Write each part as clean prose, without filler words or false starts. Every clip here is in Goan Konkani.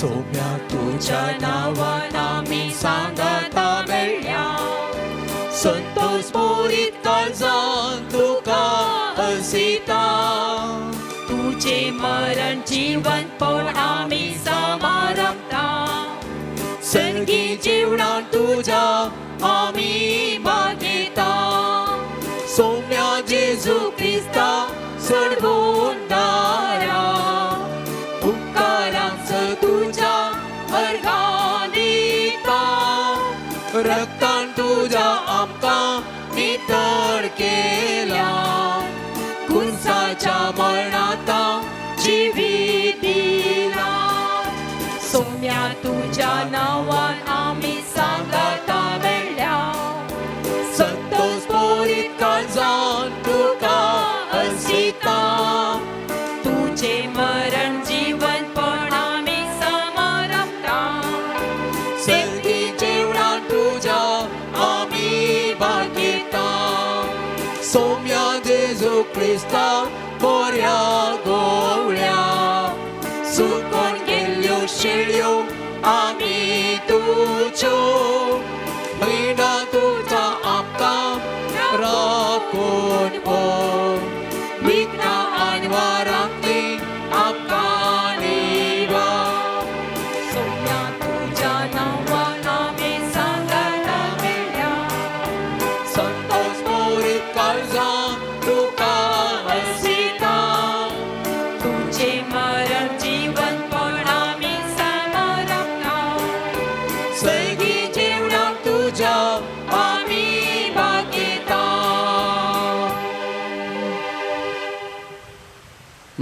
सोम्या तुज्या नांवान आमी सांगाता मेळ्ळ्या संतोष भरीत काळजान तुका हसिता तुझे मरण जिवंतपण आमी समारंभता सर्गी जेवणान तुज्या आमी मागयता सोम्या जेजू क्रिस्ता सरबोंदारा उपकारांच तुज्या अर्घां दिता रक्तान तुज्या आमकां नितळ केला कुर्साच्या मरणांत जिवीत दिला सोम्या तुझ्या नांवान आमी सांगाता मेळ्ळ्या संतोष भरीत काळजान तुका हसिता तुझे मरण जिवंतपण आमी समारंभता सर्गी जेवणान तुज्या आमी भागयता सोम्या जेजू क्रिस्ता बऱ्या गोवळ्या सुकोन गेल्ल्यो शेळ्यो आमी तुज्यो भयणा तुज्या आमकां राखून व्हर विघ्ना आनी आमकां निवार सोम्या तुझ्या नांवान आमी सांगाता मेळ्ळ्या संतोष भरीत काळजान तुका हसिता तुझे मरण जिवंतपण आमी समारंभता सर्गी जेवणाक तुज्या आमी भागयता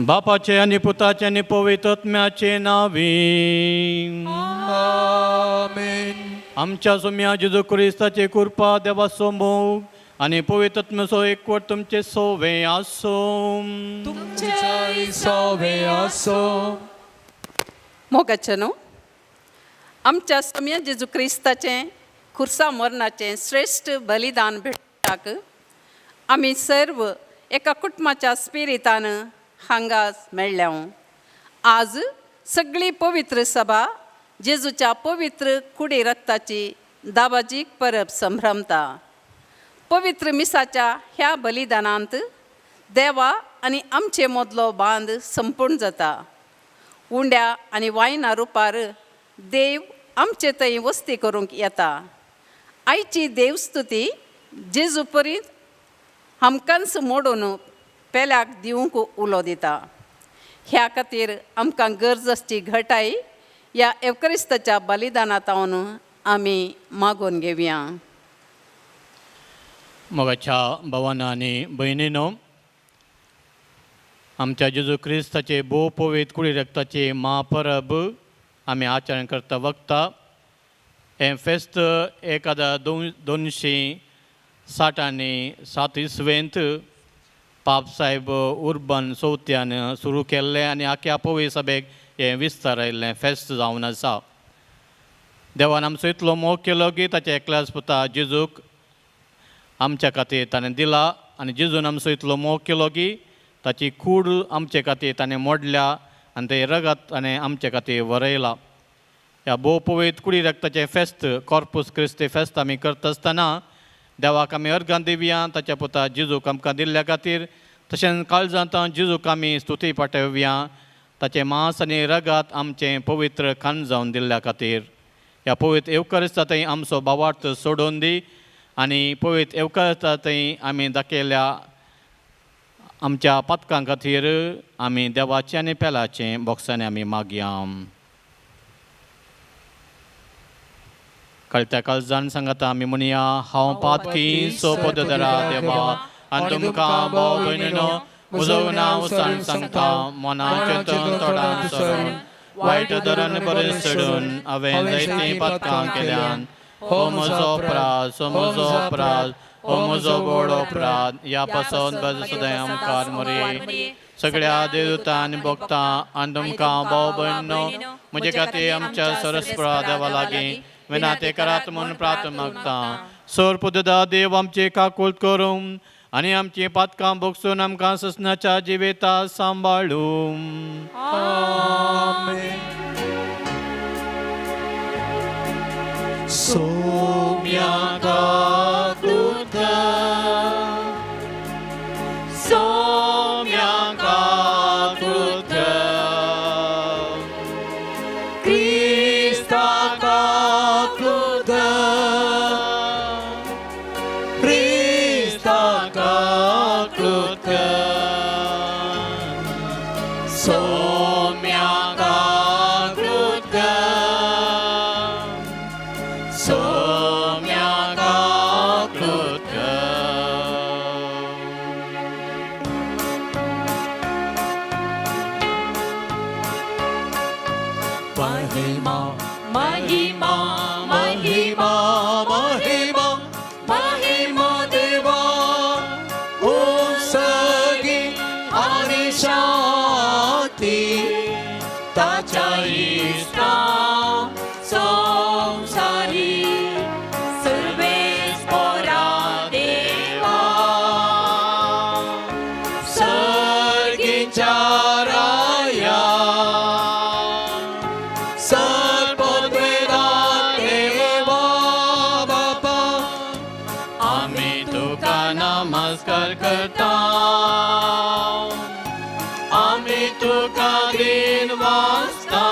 बापाचे आनी पुताचे आनी पवित्र आत्म्याचे नावी आमेन. आमच्या सोम्या जेजू क्रिस्ताचे कृपा देवाचो मोग आनी पवित्र आत्म्याचो एकवट तुमचे सोवे आसूं. तुमच्याय सोवे आसो. मोगाचे न्हू आमच्या सोम्या जेजू क्रिस्ताचें खुर्सा मरणाचें श्रेश्ठ बलिदान भेटपाक आमी सर्व एका कुटुंबाच्या स्पिरितान हांगा मेळ्ळ्या. आज सगळी पवित्र सभा जेजूच्या पवित्र कुडी रक्ताची दाबाजीक परब संभ्रमता. पवित्र मिसाच्या ह्या बलिदानांत देवा आनी आमचे मदलो बांद संपूर्ण जाता. उंड्या आनी वायना रुपार देव आमचे थंय वस्ती करूंक येता. आयची देवस्तुती जेजू परीत आमकांच मोडून पेल्याक दिवंक उलो दिता. ह्या खातीर आमकां गरज आसची घटाय ह्या एवक्रिस्ताच्या बलिदानांत आमी मागून घेवया. मोगाच्या भावान आनी भयणीनो, आमच्या जेजू क्रिस्ताचे भोव पवित्र कुडी रक्ताचे म्हापरब आमी आचरण करता वक्ता. हें फेस्त 1267 इसवेंत पाप साहेब उर्बन चवथ्यान सुरू केल्लें आनी आख्या पवी सभेक हें विस्तार आयिल्लें फेस्त जावन आसा. देवान आमचो इतलो मोग केलो की ताच्या एकल्याच पुता जेजूक आमच्या खातीर ताणें दिला आनी जेजून आमचो इतलो मोग केलो की ताची कूड आमचे खातीर ताणें मोडल्या आनी तें रगत ताणें आमचे खातीर वरयलां. ह्या भोव पवित्र कुडी रक्ताचें फेस्त कॉर्पूस क्रिस्ती फेस्त आमी करता आसतना देवाक आमी अर्गां दिवया ताच्या पुता जेजूक आमकां दिल्ल्या खातीर. तशेंच काळजांत जेजूक आमी स्तुती पाठोवया ताचें मांस आनी रगत आमचें पवित्र खाण जावन दिल्ल्या खातीर. ह्या पवित्र येवकरिस्ता थंय आमचो भावार्थ सोडून दी आनी पवित्र येवकरिस्ता थंय आमी दाखयल्ल्या आमच्या पातकां खातीर आमी देवाचें आनी पेलाचें बोक्सांनी आमी मागया. कळत्या काळजान सांगता आमी म्हणया, हांव पातकी सोपदरा देवा आनी तुमकां भाव भयणीनो म्हजो नांव सांग सांगता मनाचें तोंडान सोडून वायट धरून बरें सोडून हांवें जायतीं पातकां केल्यान. हो म्हजो अपराध, हो म्हजो अपराध, हो म्हजो व्हड अपराध. ह्या पासून बरें सदां मुखार मरे सगळ्या देवतांनी भोगता आनी तुमकां भाव भयणीनो म्हजे खातीर आमच्या सरस्परा देवा लागीं विनाते करात म्हूण प्रार्थना मागता. सोर पुददा देव आमचे काकूत करूं आनी आमची पातकां भोगसून आमकां ससनाच्या जिवेता सांबाळूं. आमेन. सोम्याका कृत सोम्याका कृत क्रिस्ताका कृत क्रिस्ताका कृत सोम्याका कृत सोम्याका कृत. महिमा महिमा महिमा महिमा महिमा देवा उत्सर्गी आणि शांती ताच्या इष्टा संसारी सर्वेस पोरा देवा. सर्गीच्या राया सर्वद्वेदा देवा बापा आम्ही तुका नमस्कार करता आम्ही तुका दिन वाचता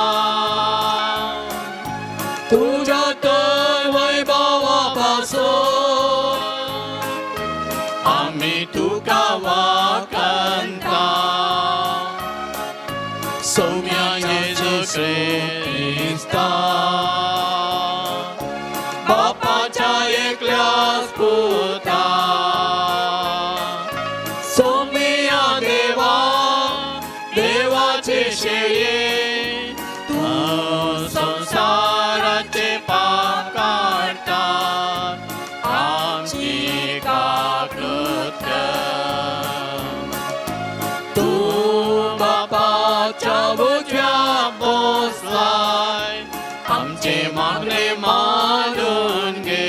तुझ्या तर वैभवापासून आम्ही तुका वाकंता सौम्या जेजू क्रिस्ता बापाच्या एकल्याच पुता सौम्या देवा देवाचे शेळये तू संसाराचे पाप काडता आमची काकृत तू बापाच्या उजव्या बसलाय आमचे मागणे मानून घे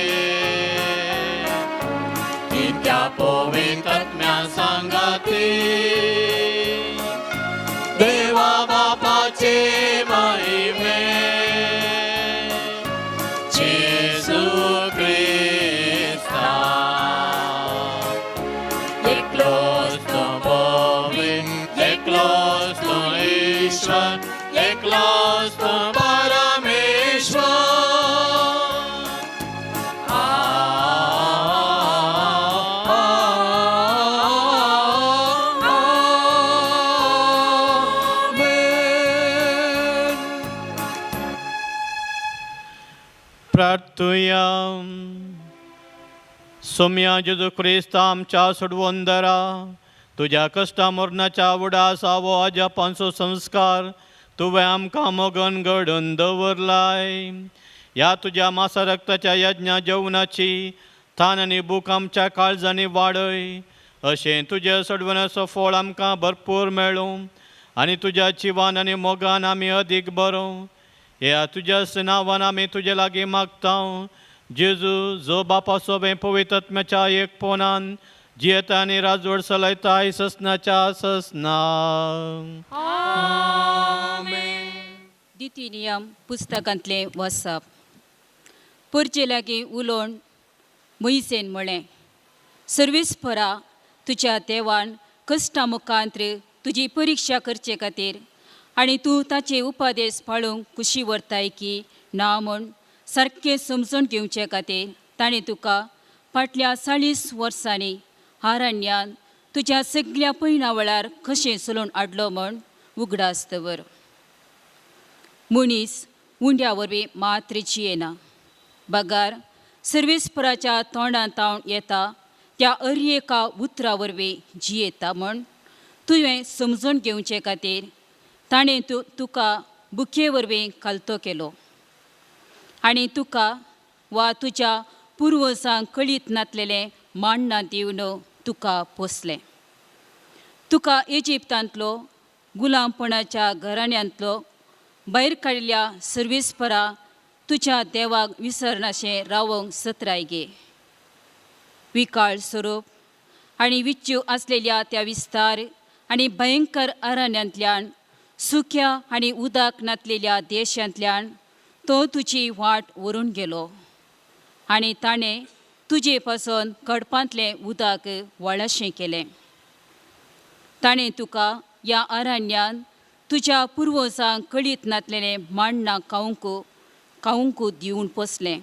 त्या पवित्र सांगाती देवा बापाचे महिमे जेजू क्रिस्ता एकलोच तूं पवित्र एकलोच तूं ईश्वर एकलोच तूं परमेश्वर. आमेन. प्रार्थुया. सोम्या जेजू क्रिस्ता आमच्या सोडवंदरा, तुज्या कश्टा मरणाच्या उडासा वो अजापांचो संस्कार तुवें आमकां मोगन घडोवन दवरलाय. ह्या तुज्या मासा रक्ताच्या यज्ञा जेवणाची थान आनी भूक आमच्या काळजांनी वाडय, अशें तुजें सोडवण्याचो फळ आमकां भरपूर मेळूं आनी तुज्या जिवान आनी मोगान आमी अदीक बरोवं. ह्या तुज्या नांवान आमी तुजे लागीं मागता, जेजू, जो बापा सोबें पवित्र आत्म्याच्या एकपणान जियेता आनी राजवट चलयता ससनाच्या ससना. द्वितीय नियम पुस्तकांतलें वाचप. परचे लागीं उलोवन मोयसेन म्हळें, सर्वेस्परा तुज्या देवान कश्टा मुखांत्र तुजी परिक्षा करचे खातीर आनी तूं ताचे उपदेश पाळूंक कुशी व्हरताय की ना म्हूण सारकें समजून घेवचे खातीर ताणें तुका फाटल्या 40 वर्सांनी आरण्यान तुज्या सगल्या पयणा वेळार कशें चलोवन हाडलो म्हूण उगडास दवर. मनीस उंड्या वरवीं मात्र जियेना, बगार सर्वेस्पराच्या तोंडांत तावन येता त्या अर एका उतरा वरवीं जियेता म्हूण तुवें समजून घेवचे खातीर ताणें तूं तुका बुके वरवीं खालतो केलो आनी तुका वा तुज्या पुर्वजांक कळीत नातलेलें मांडणां दिवन तुका पोसलें. तुका इजिप्तांतलो गुलामपणाच्या घराण्यांतलो भायर काडिल्ल्या सर्वेस्परा तुज्या देवाक विसरनाशें रावंक सत्राय गे. विकाळ स्वरूप आनी विच्चू आसलेल्या त्या विस्तार आनी भयंकर अरण्यांतल्यान, सुक्या आनी उदक नातलेल्या देशांतल्यान तो तुजी वाट व्हरून गेलो. आनी ताणें तुजे पासून कडपांतलें उदक व्हाळशें केलें. ताणें तुका ह्या अरण्यांत तुज्या पुर्वजांक कळीत नातलेलें मांडणां खावंक खावंक दिवन पोसलें.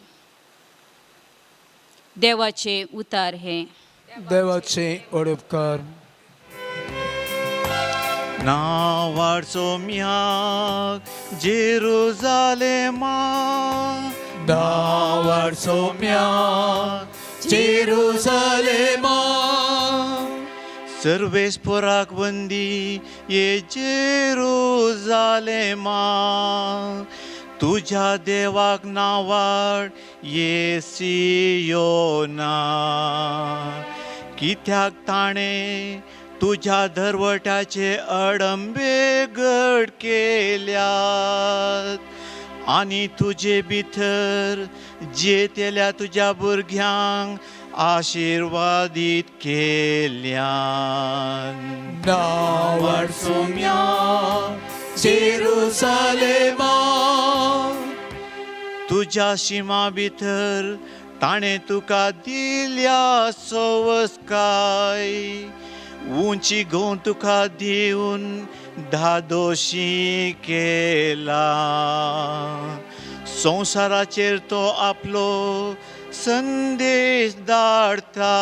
देवाचे उतार हें. देवाचे ओडपकार. नावार सोम्याक जेरुजालेमा, नावार सोम्याक जेरुजालेमा, सर्वेस्पोराक वंदी ये जेरुजालेमा, तुज्या देवाक नावाड ये सियोना. कित्याक ताणें तुज्या दरवट्याचे अडंबे घट केल्यात आनी तुजे भितर जियेतल्या तुज्या भुरग्यांक आशिर्वादीत केल्यान. नावार सोम्याक जेरुजालेमा, तुज्या शिमा भितर ताणें तुका दिल्या सवस्काय, उंची गोवन तुका दिवन धादोशी केला. संवसाराचेर तो आपलो संदेश धाडटा,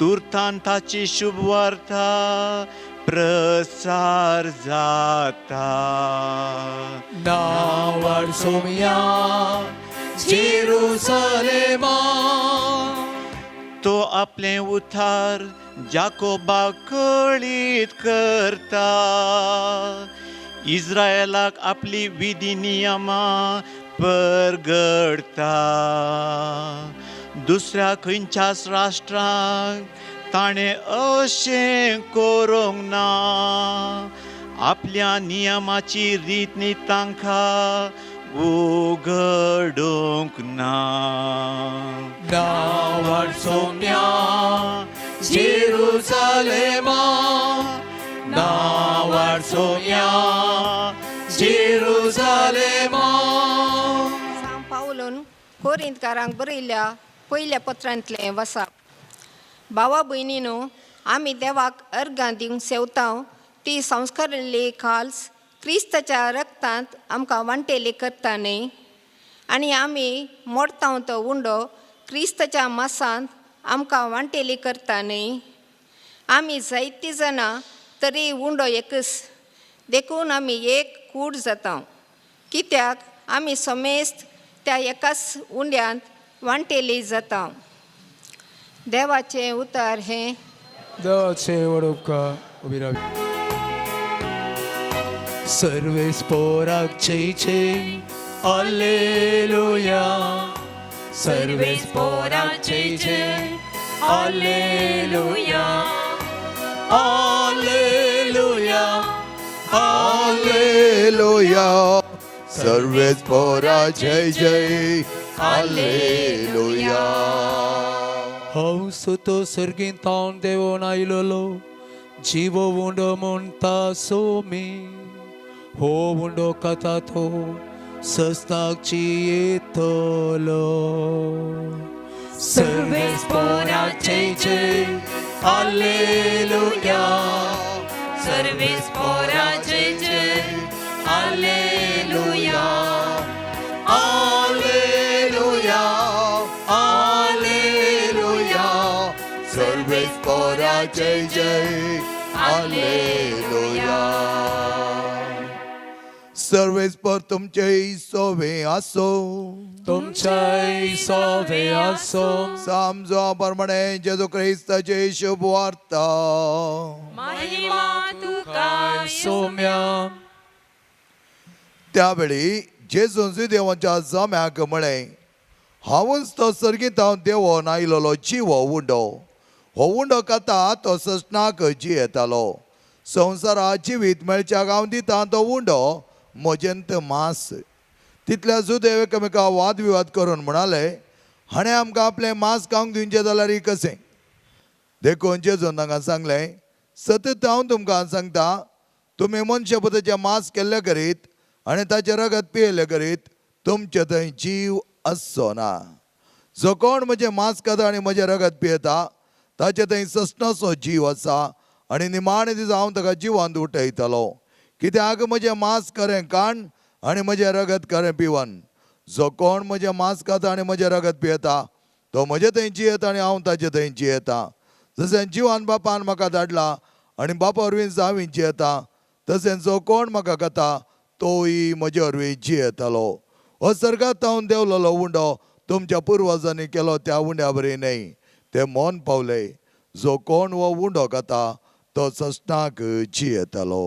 तुर्तान ताची शुभ वार्ता प्रसार जाता. नावार सोम्याक जेरुजालेमा, तो आपलें उतार जाकोबाक कळीत करता, इस्रायलाक आपली विधी नियमां परगडता. दुसऱ्या खंयच्याच राष्ट्रांक ताणें अशें करूंक ना, आपल्या नियमाची रीत नी तांकां उगडूंक ना. नावार सोम्याक जेरुजालेमा, नावार सोम्याक जेरुजालेमा. सांव पावलून कोरिंतकारांक बरयल्ल्या पयल्या पत्रांतलें वसाप. भावा भयणीनो, आमी देवाक अर्गां दिवंक सेवतांव ती संस्कारली खाल्स क्रिस्ताच्या रक्तांत आमकां वांटेली करता न्हय, आनी आमी मोडतांव तो उंडो क्रिस्ताच्या मासांत आमकां वांटेली करता न्हय. आमी जायतीं जाणां तरी उंडो एकच, देखून आमी एक कूड जाता, कित्याक आमी समेस्त त्या एकाच उंड्यांत वांटेली जाता. देवाचें उतर हें. देवाचे वडोपकार. उबी राव. सर्वेस पोराक जय जय alleluia, Sarves पोराक जय जय alleluia, alleluia, alleluia. Sarves पोरा जय जय आलेलुया. हांव सुतो सर्गींतावन देवोन आयलोलो जिवो उंडो म्हणटा सोमी, हो उंडो कथा तो सस्ताक जियेतलो. सर्वेस पोरा जय जय आलेलुया, सर्वेस पोरा जय जय आलेलुया, आलेलुया, आलेलुया. सर्वेस पोरा जय जय आलेलुया. सर्वेस पर तुमचे सोवे आसो, तुमच्याय सोवे आसो. समजो प्रमाणे जेजू क्रिस्ताची शुभ वार्ता. महिमा तुका सोम्या. त्यावेळी जेजून जुदेवांच्या जम्याक म्हळें, हांवूच तो सर्गींत देवोन आयलोलो जिवो उंडो. हो उंडो खाता तो सस्नाक जियेतालो. संवसारा जिवीत मेळच्याक हांव दितां तो उंडो म्हजेंत मांस. तितल्या जुदेव एकामेका वादविवाद करून म्हणाले, हाणें आमकां आपलें मांस खावंक दिवचें जाल्यार कशें? देखून जेजून तांकां सांगलें, सतत हांव तुमकां सांगता, तुमी मनशापताचें मांस केल्ले करीत आनी ताचें रगत पियेल्ले करीत तुमचे थंय जीव आसचो ना. जो कोण म्हजें मांस खाता आनी म्हजें रगत पियेता ताचे थंय ससनाचो जीव आसा आनी निमाणे दिसा हांव ताका जिवंत उठयतलो. कित्याक म्हजें मांस खरें खाण आनी म्हजें रगत खरें पिवन. जो कोण म्हजें मांस खाता आनी म्हजें रगत पियेता तो म्हजे थंय जियेता आनी हांव ताजे थंय जियेता. जशें जिवान बापान म्हाका धाडला आनी बापा वरवीं हांव जियेता तशें जो कोण म्हाका खाता तोय म्हजे वरवीं जियेतलो. हो सर्गात हांव देंवलेलो उंडो तुमच्या पुर्वजांनी केलो त्या उंड्या बरी न्हय, ते मन पावले. जो कोण हो उंडो खाता तो ससनाक जियेतलो.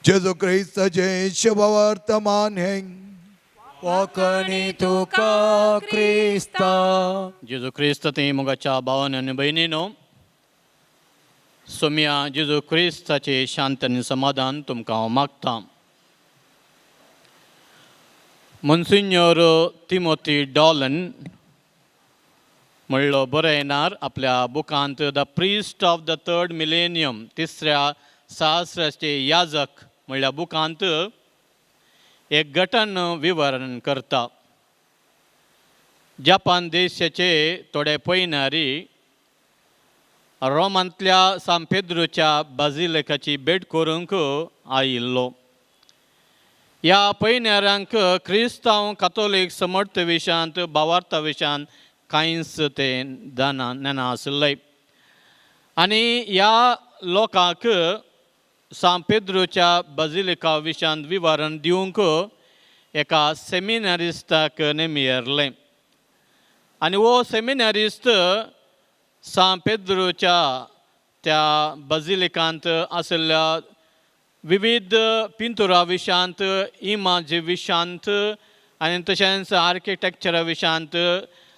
जेजू क्रिस्ताचें शुभवर्तमान हें. कोंकणी तुका क्रिस्ता. जेजू क्रिस्त ती मोगाच्या भावान आनी भयणीनो, सोम्या जेजू क्रिस्ताचे शांत आनी समाधान तुमकां हांव मागतां. मोन्सिन्योर तिमोती डॉलन म्हणलो बरयणार आपल्या बुकांत the priest of the third millennium, तिसऱ्या सहस्राचे याजक म्हणल्या बुकांत एक घटन विवरण करता. जपान देशाचे थोडे पयनारी रोमांतल्या सांत पेद्रूच्या बाजिलेकाची भेट करूंक आयिल्लो. ह्या पयन्यारांक क्रिस्तांव कातोलीक समर्थ विशयांत भावार्था विशयांत कांयच ते जाणा नेणा आशिल्ले आनी ह्या लोकांक सांत पेद्रूच्या बाजिलिका विशयांत विवरण दिवंक एका सेमिनारिस्ताक नेमियरलें आनी हो सेमिनारिस्त सांत पेद्रूच्या त्या बाजिलिकांत आशिल्ल्या विविध पिंतुरा विशयांत, इमाजी विशयांत आनी तशेंच आर्किटेक्चरा विशयांत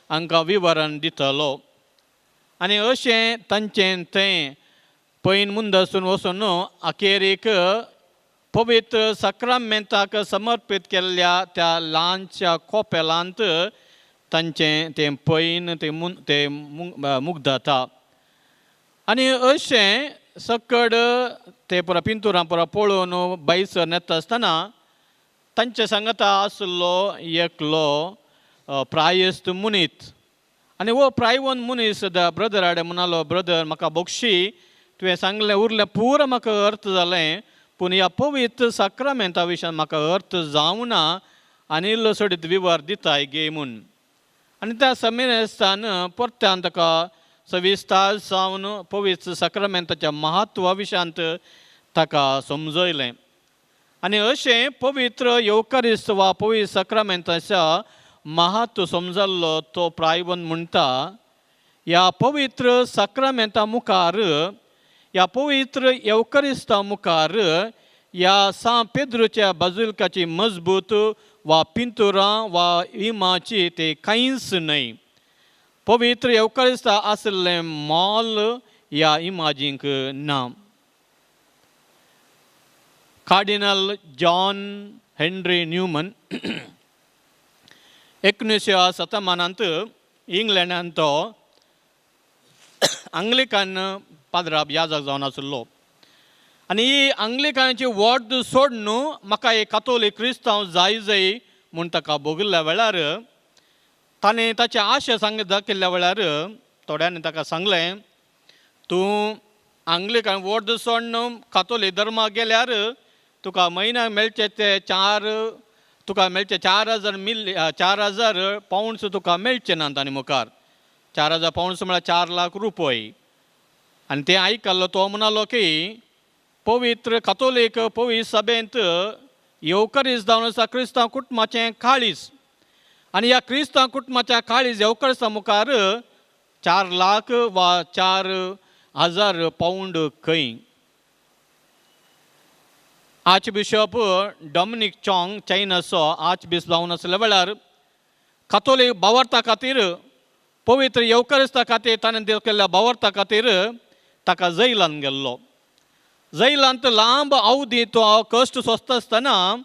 हांकां विवरण दितलो. आनी अशें तांचें थंय पैन मुंदसून वचून अखेरीक पवित्र साक्रामेंताक समर्पीत केल्ल्या त्या ल्हानशा कोपेलांत तांचें तें पैन तें तें मुग्धता. आनी अशें सकड ते पुरा पिंतुरां पुरा पळोवन बायसर नेता आसतना तांचे सांगता आसलो एकलो प्रायस्त मुनीत आनी हो प्रायवन मनीस the brother आडे म्हणालो, ब्रदर म्हाका बक्षी, तुवें सांगलें उरलें पुरो म्हाका अर्थ जालें, पूण ह्या पवित्र साक्रामेंता विशयान म्हाका अर्थ जावना आनी इल्लो सोडीत विवर दिताय गे म्हूण. आनी त्या समिनेस्तान परत्यान ताका सविस्तार जावन पवित्र साक्रामेंताच्या म्हत्वा विशयांत ताका समजयलें. आनी अशें पवित्र येवकारिस्त वा पवित्र साक्रामेंताच्या म्हत्व समजल्लो तो प्रायवन म्हणटा, ह्या पवित्र साक्रामेंता मुखार, ह्या पवित्र येवकारिस्ता मुखार ह्या सांत पेद्रूच्या बाजुलकाची मजबूत वा पिंतुरां वा इमाची ते कांयच न्हय. पवित्र येवकारिस्ता आशिल्लें मोल ह्या इमाजींक ना. कार्डिनल जॉन हेनरी न्यूमन 19व्या शतमानांत इंग्लंडांत तो आंग्लिकान पाद्राब याजक जावन आशिल्लो आनी ही आंग्लिकानाची वॉर्द सोडून म्हाका एक कातोलीक क्रिस्तांव जाय जाय म्हूण ताका भोगिल्ल्या वेळार ताणें ताचे आशे सांग दाखयल्ल्या वेळार थोड्यांनी ताका सांगलें, तूं आंग्लिकान वॉर्द सोडून कातोलीक धर्माक गेल्यार तुका म्हयन्याक मेळचे ते तुका मेळचे 4,000 पावंड्स तुका मेळचे नात. आनी मुखार 4,000 पावंड्स म्हळ्यार 4 लाख रुपये. आनी तें आयकल्लो तो म्हणालो की पवित्र कातोलीक पवित्र सभेंत येवकारीस जावन आसा क्रिस्तांव कुटुंबाचें काळीज आनी ह्या क्रिस्तांव कुटुंबाच्या काळीज येवकारिसा मुखार 4 लाख वा 4,000 पावंड खंय. आर्च बिशप डॉमिनीक चॉंग चायनाचो आर्च बिशप जावन आसल्या वेळार कातोलीक भावार्था खातीर पवित्र येवकारिस्ता खातीर ताणें केल्ल्या भावार्था खातीर ताका जैलान गेल्लो. जैलांत लांब अवधी तो कश्ट सोंसता आसतना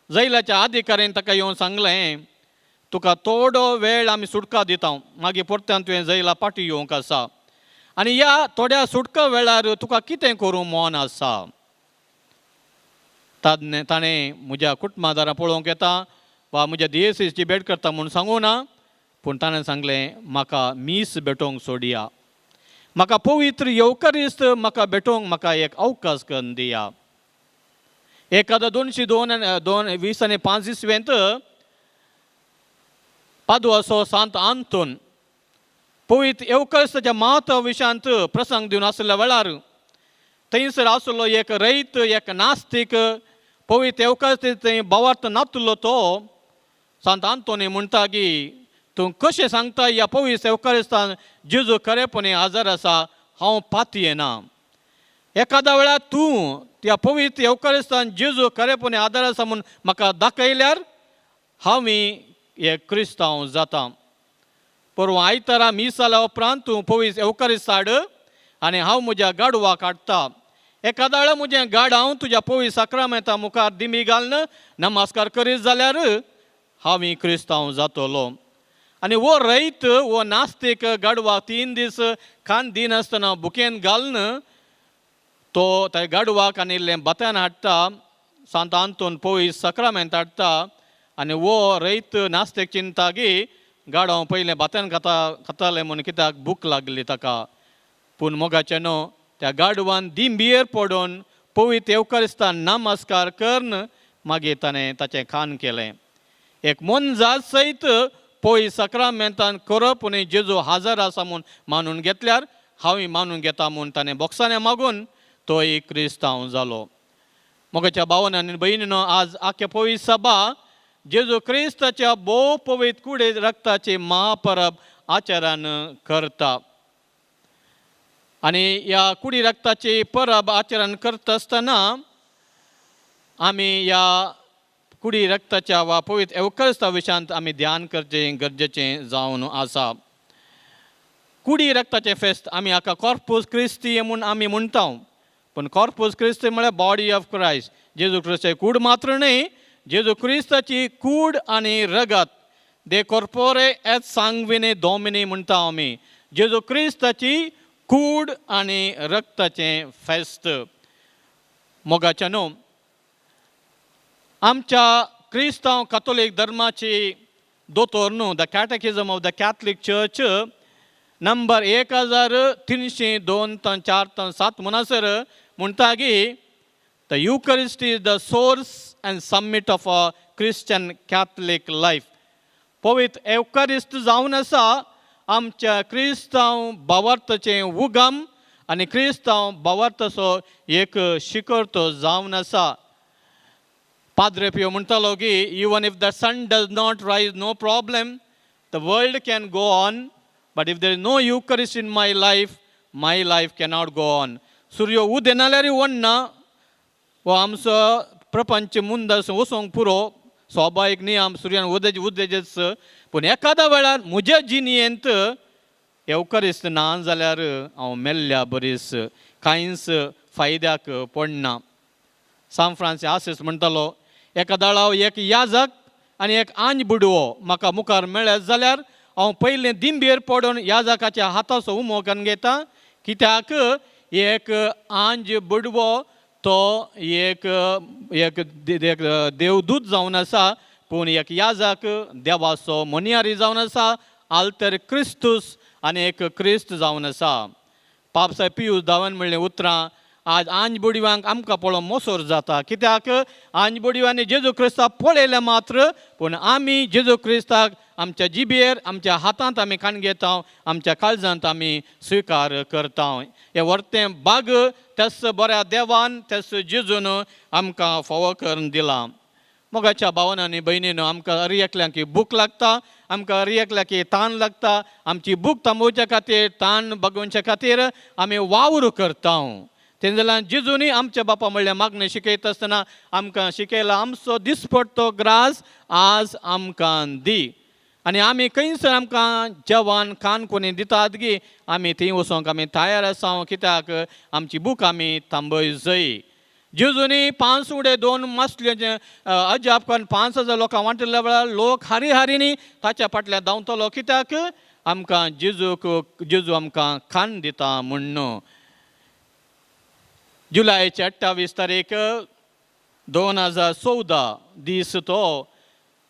जैलाच्या अधिकाऱ्यान ताका येवन सांगलें, तुका थोडो वेळ आमी सुटका दिता, मागीर परत्यान तुवें जैला फाटीं येवंक आसा आनी ह्या थोड्या सुटका वेळार तुका कितें करूं मन आसा. ताणें ताणें म्हज्या कुटुंबादारां पळोवंक येता वा म्हज्या दियेसीची भेट करता म्हूण सांगूं ना, पूण ताणें सांगलें म्हाका मीस भेटोवंक सोडया, म्हाका पवित्र येवकारिस्त म्हाका भेटोवंक म्हाका एक अवकाश करून दिया. 1202 आनी 2 20 आनी 5 इसवेंत पादुआचो सांत आंतोन पवित्र येवकारिस्ताच्या म्हत्व विशयांत प्रसंग दिवन आशिल्ल्या वेळार थंयसर आशिल्लो एक रैत, एक नास्तीक, पवित्र येवकारिस्त थंय भावार्थ नातुल्लो तो सांत आंतोनी म्हणटा की तूं कशें सांगता ह्या पवित्र येवकारिस्तान जेजू खरेपणी हजर आसा, हांव पातयेना. एखाद्या वेळार तूं त्या पवित्र येवकारिस्तान जेजू खरेपणी आदार आसा म्हूण म्हाका दाखयल्यार हांव एक क्रिस्तांव जाता. परवां आयतारा मीस जाल्या उपरांत तूं पवित्र येवकारिस्त हाड आनी हांव म्हज्या गाडवाक हाडटा. एखाद्या वेळार म्हजें गाड हांव तुज्या पवित्र साक्रामेंता मुखार दिमी घालून नमस्कार करीत जाल्यार हांव क्रिस्तांव जातलो. आनी हो रैत, हो नास्तीक गाडवाक 3 दीस खान दिनासतना बुकेन घालून तो त्या गाडवाक आनी इल्लें भात्यान हाडटा, सांत आंतोन पवित्र साक्रामेंत हाडटा. आनी हो रैत नास्तीक चिंता की गाडव पयलें भात्यान खाता खातालें म्हूण कित्याक भूक लागली ताका. पूण मोगाचें न्हू त्या गाडवान दिंबियेर पडून पवित्र येवकारिस्तान नमस्कार करून मागीर ताणें ताचें खाण केलें. एक मोनजात सयत पवित्र साक्रामेंतान करप आनी जेजू हाजर आसा म्हूण मानून घेतल्यार हांवूय मानून घेता म्हूण ताणें बोक्साने मागून तोय क्रिस्तांव जालो. मोगाच्या भावान आनी भयणीनो, आज आख्या पवित्र सभा जेजू क्रिस्ताच्या भोव पवित्र कुडे रक्ताची महापरब आचरण करता. आनी ह्या कुडी रक्ताची परब आचरण करता आसतना आमी ह्या कुडी रक्ताच्या वा पवित्र येवकारिस्ता विशयांत आमी ध्यान करचें गरजेचें जावन आसा. कुडी रक्ताचें फेस्त आमी हाका कॉर्पूस क्रिस्ती म्हूण आमी म्हणटा, पूण कॉर्पूस क्रिस्ती म्हळ्यार बॉडी ऑफ क्रायस्ट, जेजू क्रिस्ताची कूड मात्र न्हय, जेजू क्रिस्ताची कूड आनी रगत, दे कॉर्पोरे एत सांगविने दोमिनी म्हणटा आमी, जेजू क्रिस्ताची कूड आनी रक्ताचें फेस्त. मोगाच्या न्हू, आमच्या क्रिस्तांव कातोलीक धर्माची दोतोर न्हू, the catechism of the Catholic church number 1302 3 4 3 7 म्हणसर म्हणटा की the Eucharist is the source and summit of a Christian Catholic life. पवित्र येवकारिस्त जावन आसा आमच्या क्रिस्तांव भावार्थाचें उगम आनी क्रिस्तांव भावार्थाचो एक शिखर तो जावन आसा. पाद्रे पियो म्हणटालो की even if the sun does not rise, no problem, the world can go on, but if there is no Eucharist in my life, my life cannot go on. सूर्य उदेना जाल्यार वडना, हो आमचो प्रपंच मुंद वचोंक पुरो, स्वाभावीक नियम सुर्यान उदेज उदेजच. पूण एखाद्या वेळार म्हज्या जिणेंत येवकारिस्त ना जाल्यार हांव मेल्ल्या बरीस, कांयच फायद्याक पडना. सांत फ्रांसीस आसीस म्हणटालो, एका दळाव एक याजक आनी एक आंज बुडवो म्हाका मुखार मेळत जाल्यार हांव पयलें दिंबेर पडून याजकाच्या हाताचो उमो करून घेता, कित्याक एक आंज बुडवो तो एक एक एक देवदूत जावन आसा, पूण एक याजक देवाचो मोनियारी जावन आसा, आल्तर क्रिस्तूस आनी एक क्रिस्त जावन आसा. पाप साहेब पियूस धावन म्हणलें उतरां आज आंज बुडव्यांक आमकां पळोवन मोसोर जाता, कित्याक आंज बुडव्यांनी जेजू क्रिस्ताक पळयलें मात्र, पूण आमी जेजू क्रिस्ताक आमच्या जिबेर आमच्या हातांत आमी काण घेता, आमच्या काळजांत आमी स्विकार करता. हें वर्तें बाग त्याच बऱ्या देवान त्याच जेजून आमकां फावो करून दिलां. मोगाच्या भावान आनी भयणीनो, आमकां हर एकल्यांक भूक लागता, आमकां हर एकल्याक तान लागता. आमची भूक थांबोवच्या खातीर, तान भागोवच्या खातीर आमी वावर करता. तेन्ना जाल्यार जेजूनी आमच्या बापा म्हणल्यार मागणें शिकयता आसतना आमकां शिकयला, आमचो दिसपडटो ग्रास आज आमकां दी. आनी आमी खंयसर आमकां जेवण खाण कोणी दितात गी आमी थंय वचोंक आमी तयार आसा, कित्याक आमची भूक आमी थांबय जाय. जेजूनी 5 उडे 2 मासल्यांचे अजाप करून 5000 लोकांक वांटिल्ल्या वेळार लोक हारी हारीनी ताच्या फाटल्यान धांवतलो, कित्याक आमकां जेजूक जेजू आमकां खाण दिता म्हूण. जुलयाची 28 तारीख 2014 दीस तो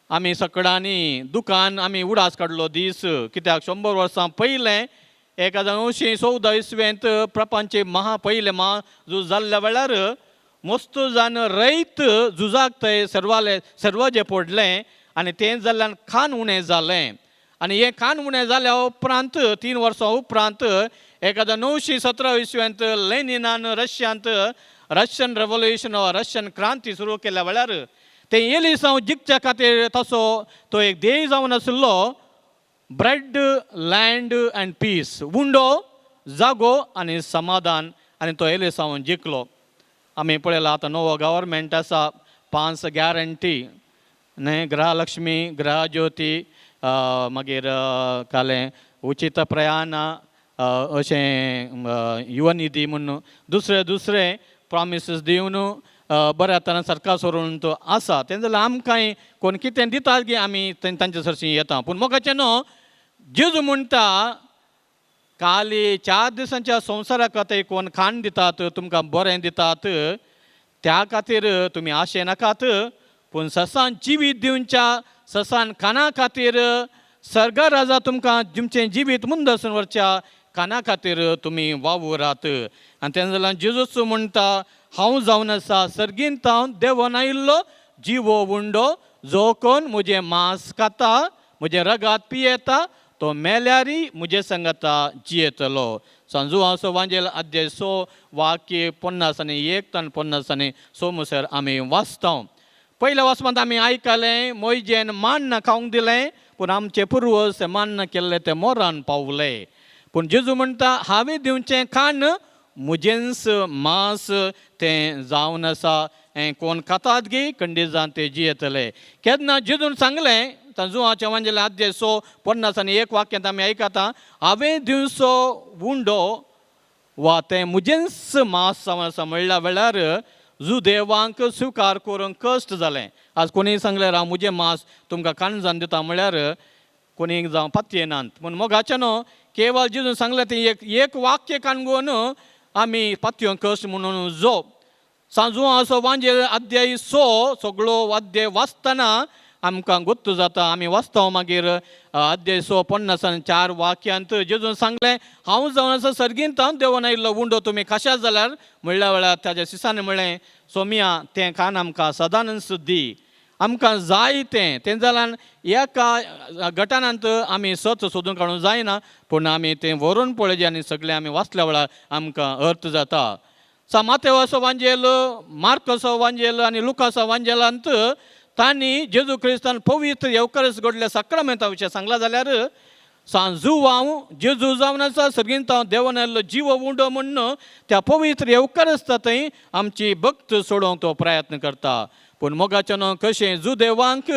आमी सकडांनी दुकान आमी उडास काडलो दीस कित्याक 100 वर्सां पयलें 1914 इसवेंत प्रपंच महा पयलें म्हाझूज जाल्ल्या वेळार मस्त जावन रयत झुजाक थंय सर्वाले सर्वजें पडलें आनी तें जाल्ल्यान खान उणें जालें आनी हें खान उणें जाल्या उपरांत 3 वर्सां उपरांत 1917 इसवेंत लेनिनान रशियांत रशियन रेवोल्युशन वा रशियन क्रांती सुरू केल्या वेळार तें एलिसांव जिखच्या खातीर तसो तो एक ध्येय जावन आशिल्लो ब्रेड लँड अँड पीस उंडो जागो आनी समाधान आनी तो एलिसांव जिखलो. आमी पळयला आतां नवो गव्हर्मेंट आसा 5 गॅरंटी न्हय गृहलक्ष्मी गृहज्योती मागीर कालें उचित प्रयाण अशें युवनिधी म्हूण दुसरे दुसरे प्रॉमिसीस दिवन बऱ्या तरान सरकार सोडून तो आसा. तें जाल्यार आमकां कोण कितें दिता की आमी तांचे सरशी येता. पूण मोगाचें न्हू जेजू म्हणटा काली 4 दिसांच्या संवसारा खातीर कोण खाण दितात तुमकां बरें दितात त्या खातीर तुमी आशे नाकात पूण ससान जिवीत दिवच्या ससान खाणा खातीर सर्गा राजा तुमकां तुमचें जिवीत मुंदसून व्हरच्या खाणा खातीर तुमी वावुरात. आनी तेन्ना जाल्यार जेजूस म्हणटा हांव जावन आसा सर्गींत हांव देवोन आयिल्लो जिवो उंडो जो कोण म्हजें मांस खाता म्हजें रगात पियेता तो मेल्यारी म्हजे संगता जियेतलो. सांजुआंचो वांजेल अध्याय 6 वाक्य 50 आनी 1 आनी 50 आनी 6 मुसर आमी वाचता. पयल्या वाचपांत आमी आयकलें मोयजेन मान्न खावंक दिलें पूण आमचे पुर्वज ते मान्न केल्ले ते मोरान पावले. पूण जेजू म्हणटा हांवें दिवचें खाण म्हजेंच मांस तें जावन आसा हें कोण खातात गी कंडिजान ते जियेतले. केन्ना जेजून सांगलें तांजुआच्या वांजेल अध्याय 6 50 आनी 1 वाक्यांत आमी आयकता हांवें दिवचो उंडो वा तें म्हजेंच मांस जावन आसा म्हणल्या वेळार जुदेवांक स्विकार करूंक कश्ट जालें. आज कोणीय सांगल्यार हांव म्हजें मांस तुमकां काणजान दिता म्हळ्यार कोणीक जावं पातयेनात. पूण मोगाचें न्हू केवळ जेजून सांगलें तें एक एक वाक्य काणगून आमी पातयोंक कश्ट म्हणून जो सांजुआंचो वांजेल अध्याय 6 सगळो अध्याय वाचतना आमकां गोत्त जाता. आमी वाचता मागीर अध्याय 6 50 आनी 4 वाक्यांत जेजून सांगलें हांव जावन आसा सर्गींत हांव देवोन आयिल्लो उंडो तुमी खाशात जाल्यार म्हणल्या वेळार ताज्या सिसांनी म्हणलें सोमिया तें खाण आमकां सदानच दी आमकां जाय तें. तें जाल्यार एका गटानांत आमी सत सोदून काडूंक जायना पूण आमी तें व्हरून पळयचें आनी सगळें आमी वाचल्या वेळार आमकां अर्थ जाता. सा मातेवाचो वांजेल मार्काचो वांजेल आनी लुकाचो वांजेलांत तांणी जेजू क्रिस्तान पवित्र येवकारस घडल्या साक्रामेंता विशय सांगला जाल्यार सांजुवांव जेजू जावन आसा सर्गींत हांव देवान आयिल्लो जिवो उंडो म्हूण त्या पवित्र येवकारस्ता थंय आमची भक्त सोडोवंक तो प्रयत्न करता. पूण मोगाचें न्हू कशें जुदेवांक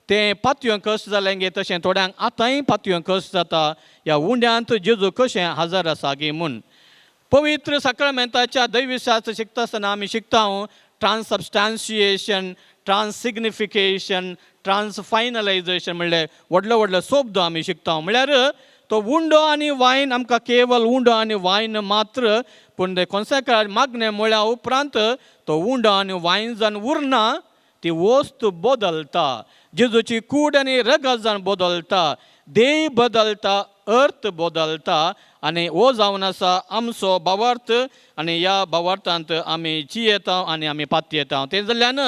तें पातयोंक कश्ट जालें गे तशें थोड्यांक आतांय पातयोंक कश्ट जाता ह्या उंड्यांत जेजू कशें हजर आसा गे म्हूण. पवित्र साक्रामेंताच्या दैवीशास्त्र शिकता आसतना आमी शिकता ट्रान्सबस्टान्शिएशन ट्रान्सिग्निफिकेशन ट्रान्सफायनलायजेशन म्हणल्यार व्हडले व्हडले शब्द आमी शिकता. म्हणल्यार तो उंडो आनी वायन आमकां केवल उंडो आनी वायन मात्र पूण ते कोन्सेकार मागणें म्हळ्या उपरांत तो उंडो आनी वायन जावन उरना ती वस्त बदलता. जेजूची कूड आनी रगत जावन बदलता देह बदलता अर्थ बदलता आनी हो जावन आसा आमचो भावार्थ आनी ह्या भावार्थांत आमी जियेता आनी आमी पातयेता. तें जाल्ल्यान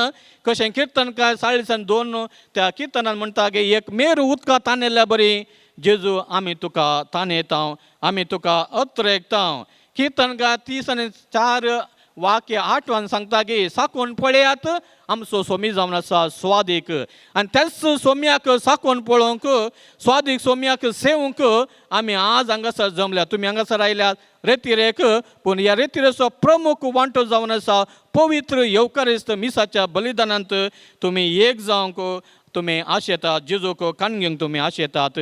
कशें किर्तनकार 42 त्या किर्तनान म्हणटा की एक मेर उदकां तानेल्ल्या बरी जेजू आमी तुका तानेता आमी तुका अत्रेकता. किर्तनकार 34 वाक्य 8 सांगता की साकून पळयात आमचो सोमी जावन आसा स्वादीक आनी त्याच सोम्याक साकून पळोवंक स्वादीक सोम्याक सेवंक आमी आज हांगासर जमल्या. तुमी हांगासर आयल्यात रेतिरेक पूण ह्या रेतिरेचो प्रमुख वांटो जावन आसा पवित्र येवकारिस्त मिसाच्या बलिदानांत तुमी एक जावंक तुमी आशेतात जेजूक काणगेंक तुमी आशेतात.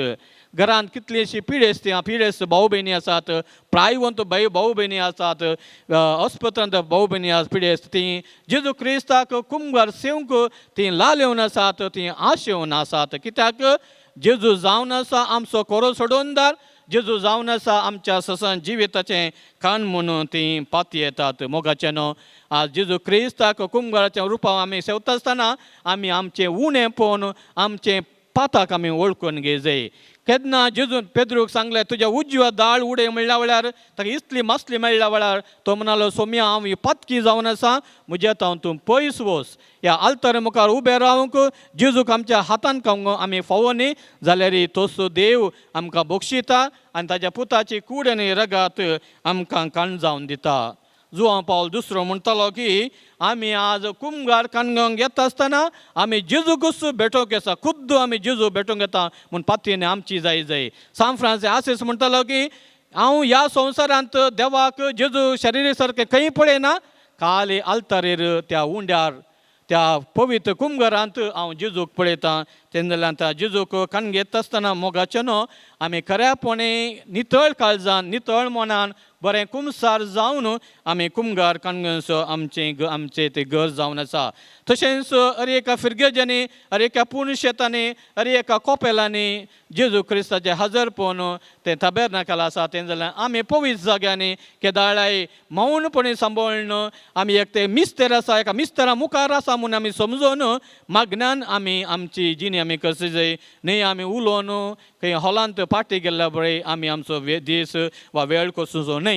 घरांत कितलीशी पिडेस्त पिडेस्त भाव भयणी आसात प्रायवंत भाव भयणी आसात अस्पत्रांत भाव भयणी आसा पिडेस्त तीं जेजू क्रिस्ताक कुमगार सेवंक तीं लालेवन आसात तीं आशेवन आसात. कित्याक जेजू जावन आसा आमचो कोरो सोडोवनदार जेजू जावन आसा आमच्या ससन जिविताचें खाण म्हणून तीं पाती येतात. मोगाचें न्हू आज जेजू क्रिस्ताक कुमगाराच्या रुपान आमी सेवता आसतना आमी आमचें उणें पळोवन आमचें पाताक आमी वळखून घेवजय. केन्ना जेजून पेद्रूक सांगलें तुज्या उजव्या दाळ उडय म्हणल्या वेळार ताका इतली मासली मेळ्ळ्या वेळार तो म्हणालो सोम्या हांव ही पातकी जावन आसा, म्हज्या तावन तूं पयस वच. ह्या आल्तार मुखार उबें रावंक जेजूक आमच्या हातान खावंक आमी फावो न्ही जाल्यार तोसो देव आमकां बक्षिता आनी ताज्या पुताची कूड आनी रगात आमकां काण जावन दिता. जुवां पावल दुसरो म्हणटालो की आमी आज कुमगार कानगांक येता आसतना आमी जेजूकूच भेटोवंक येता, खुद्द आमी जेजू भेटोवंक येता म्हूण पातयेन आमची जाय जाय. सांत फ्रांसीस आसीस म्हणटालो की हांव ह्या संवसारांत देवाक जेजू शरिरी सारकें खंय पळयना, काली आल्तारेर त्या उंड्यार त्या पवित्र कुमगारांत हांव जेजूक पळयतां. तेन्ना जाल्यार त्या जेजूक कान घेता आसतना मोगाचें न्हू आमी खऱ्यापणी नितळ काळजान नितळ मनान बरें कुमसार जावन आमी कुमगार कानगणसो आमचें आमचें तें घर जावन आसा. तशेंच अरे एका फिरगेजांनी अरे एका पुणशेतांनी अरे एका कोपेलांनी जेजू क्रिस्ताचें हजरपण तें ताबेरनाकाल आसा. तें जाल्यार आमी पवित्र जाग्यांनी केदाळाय मौनपणी सांबाळून आमी एक तें मिस्तेर आसा एका मिस्तेरा मुखार आसा म्हूण आमी समजून मागण्यान आमी आमची जिणी आमी कशी जाय न्ही आमी उलोवन खंय हॉलांत पार्टी गेल्ल्या बरें आमी आमचो दीस वा वेळ कसो न्हय.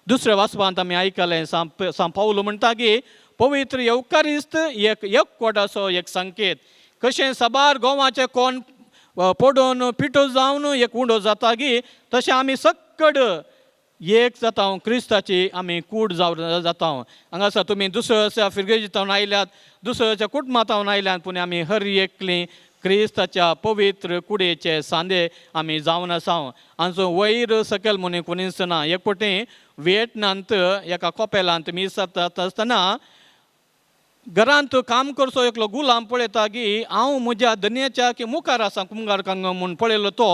दुसऱ्या वाचपांत आमी आयकलें सांत पावलो म्हणटा की पवित्र येवकारिस्त एक एकवटाचो एक संकेत. कशें साबार गोवाचें कोण पडोवन पिठो जावन एक उंडो जाता की तशें आमी सक्कड एक जाता क्रिस्ताची आमी कूड जावन जाता. हांगासर तुमी दुसऱ्या फिरगेजींत आयल्यात, दुसऱ्याच्या कुटुंबांत आयल्यात, पूण आमी हर एकली क्रिस्ताच्या पवित्र कुडीचे सांदे आमी जावन आसा. आमचो वयर सकयल म्हणून कोणीच ना. एक फावटी विएटनांत एका कोपेलांत मीस जाता आसतना घरांत काम करचो एकलो गुलाम पळयता की हांव म्हज्या धनयाच्या की मुखार आसा कुमगार कांग म्हूण पळयलो तो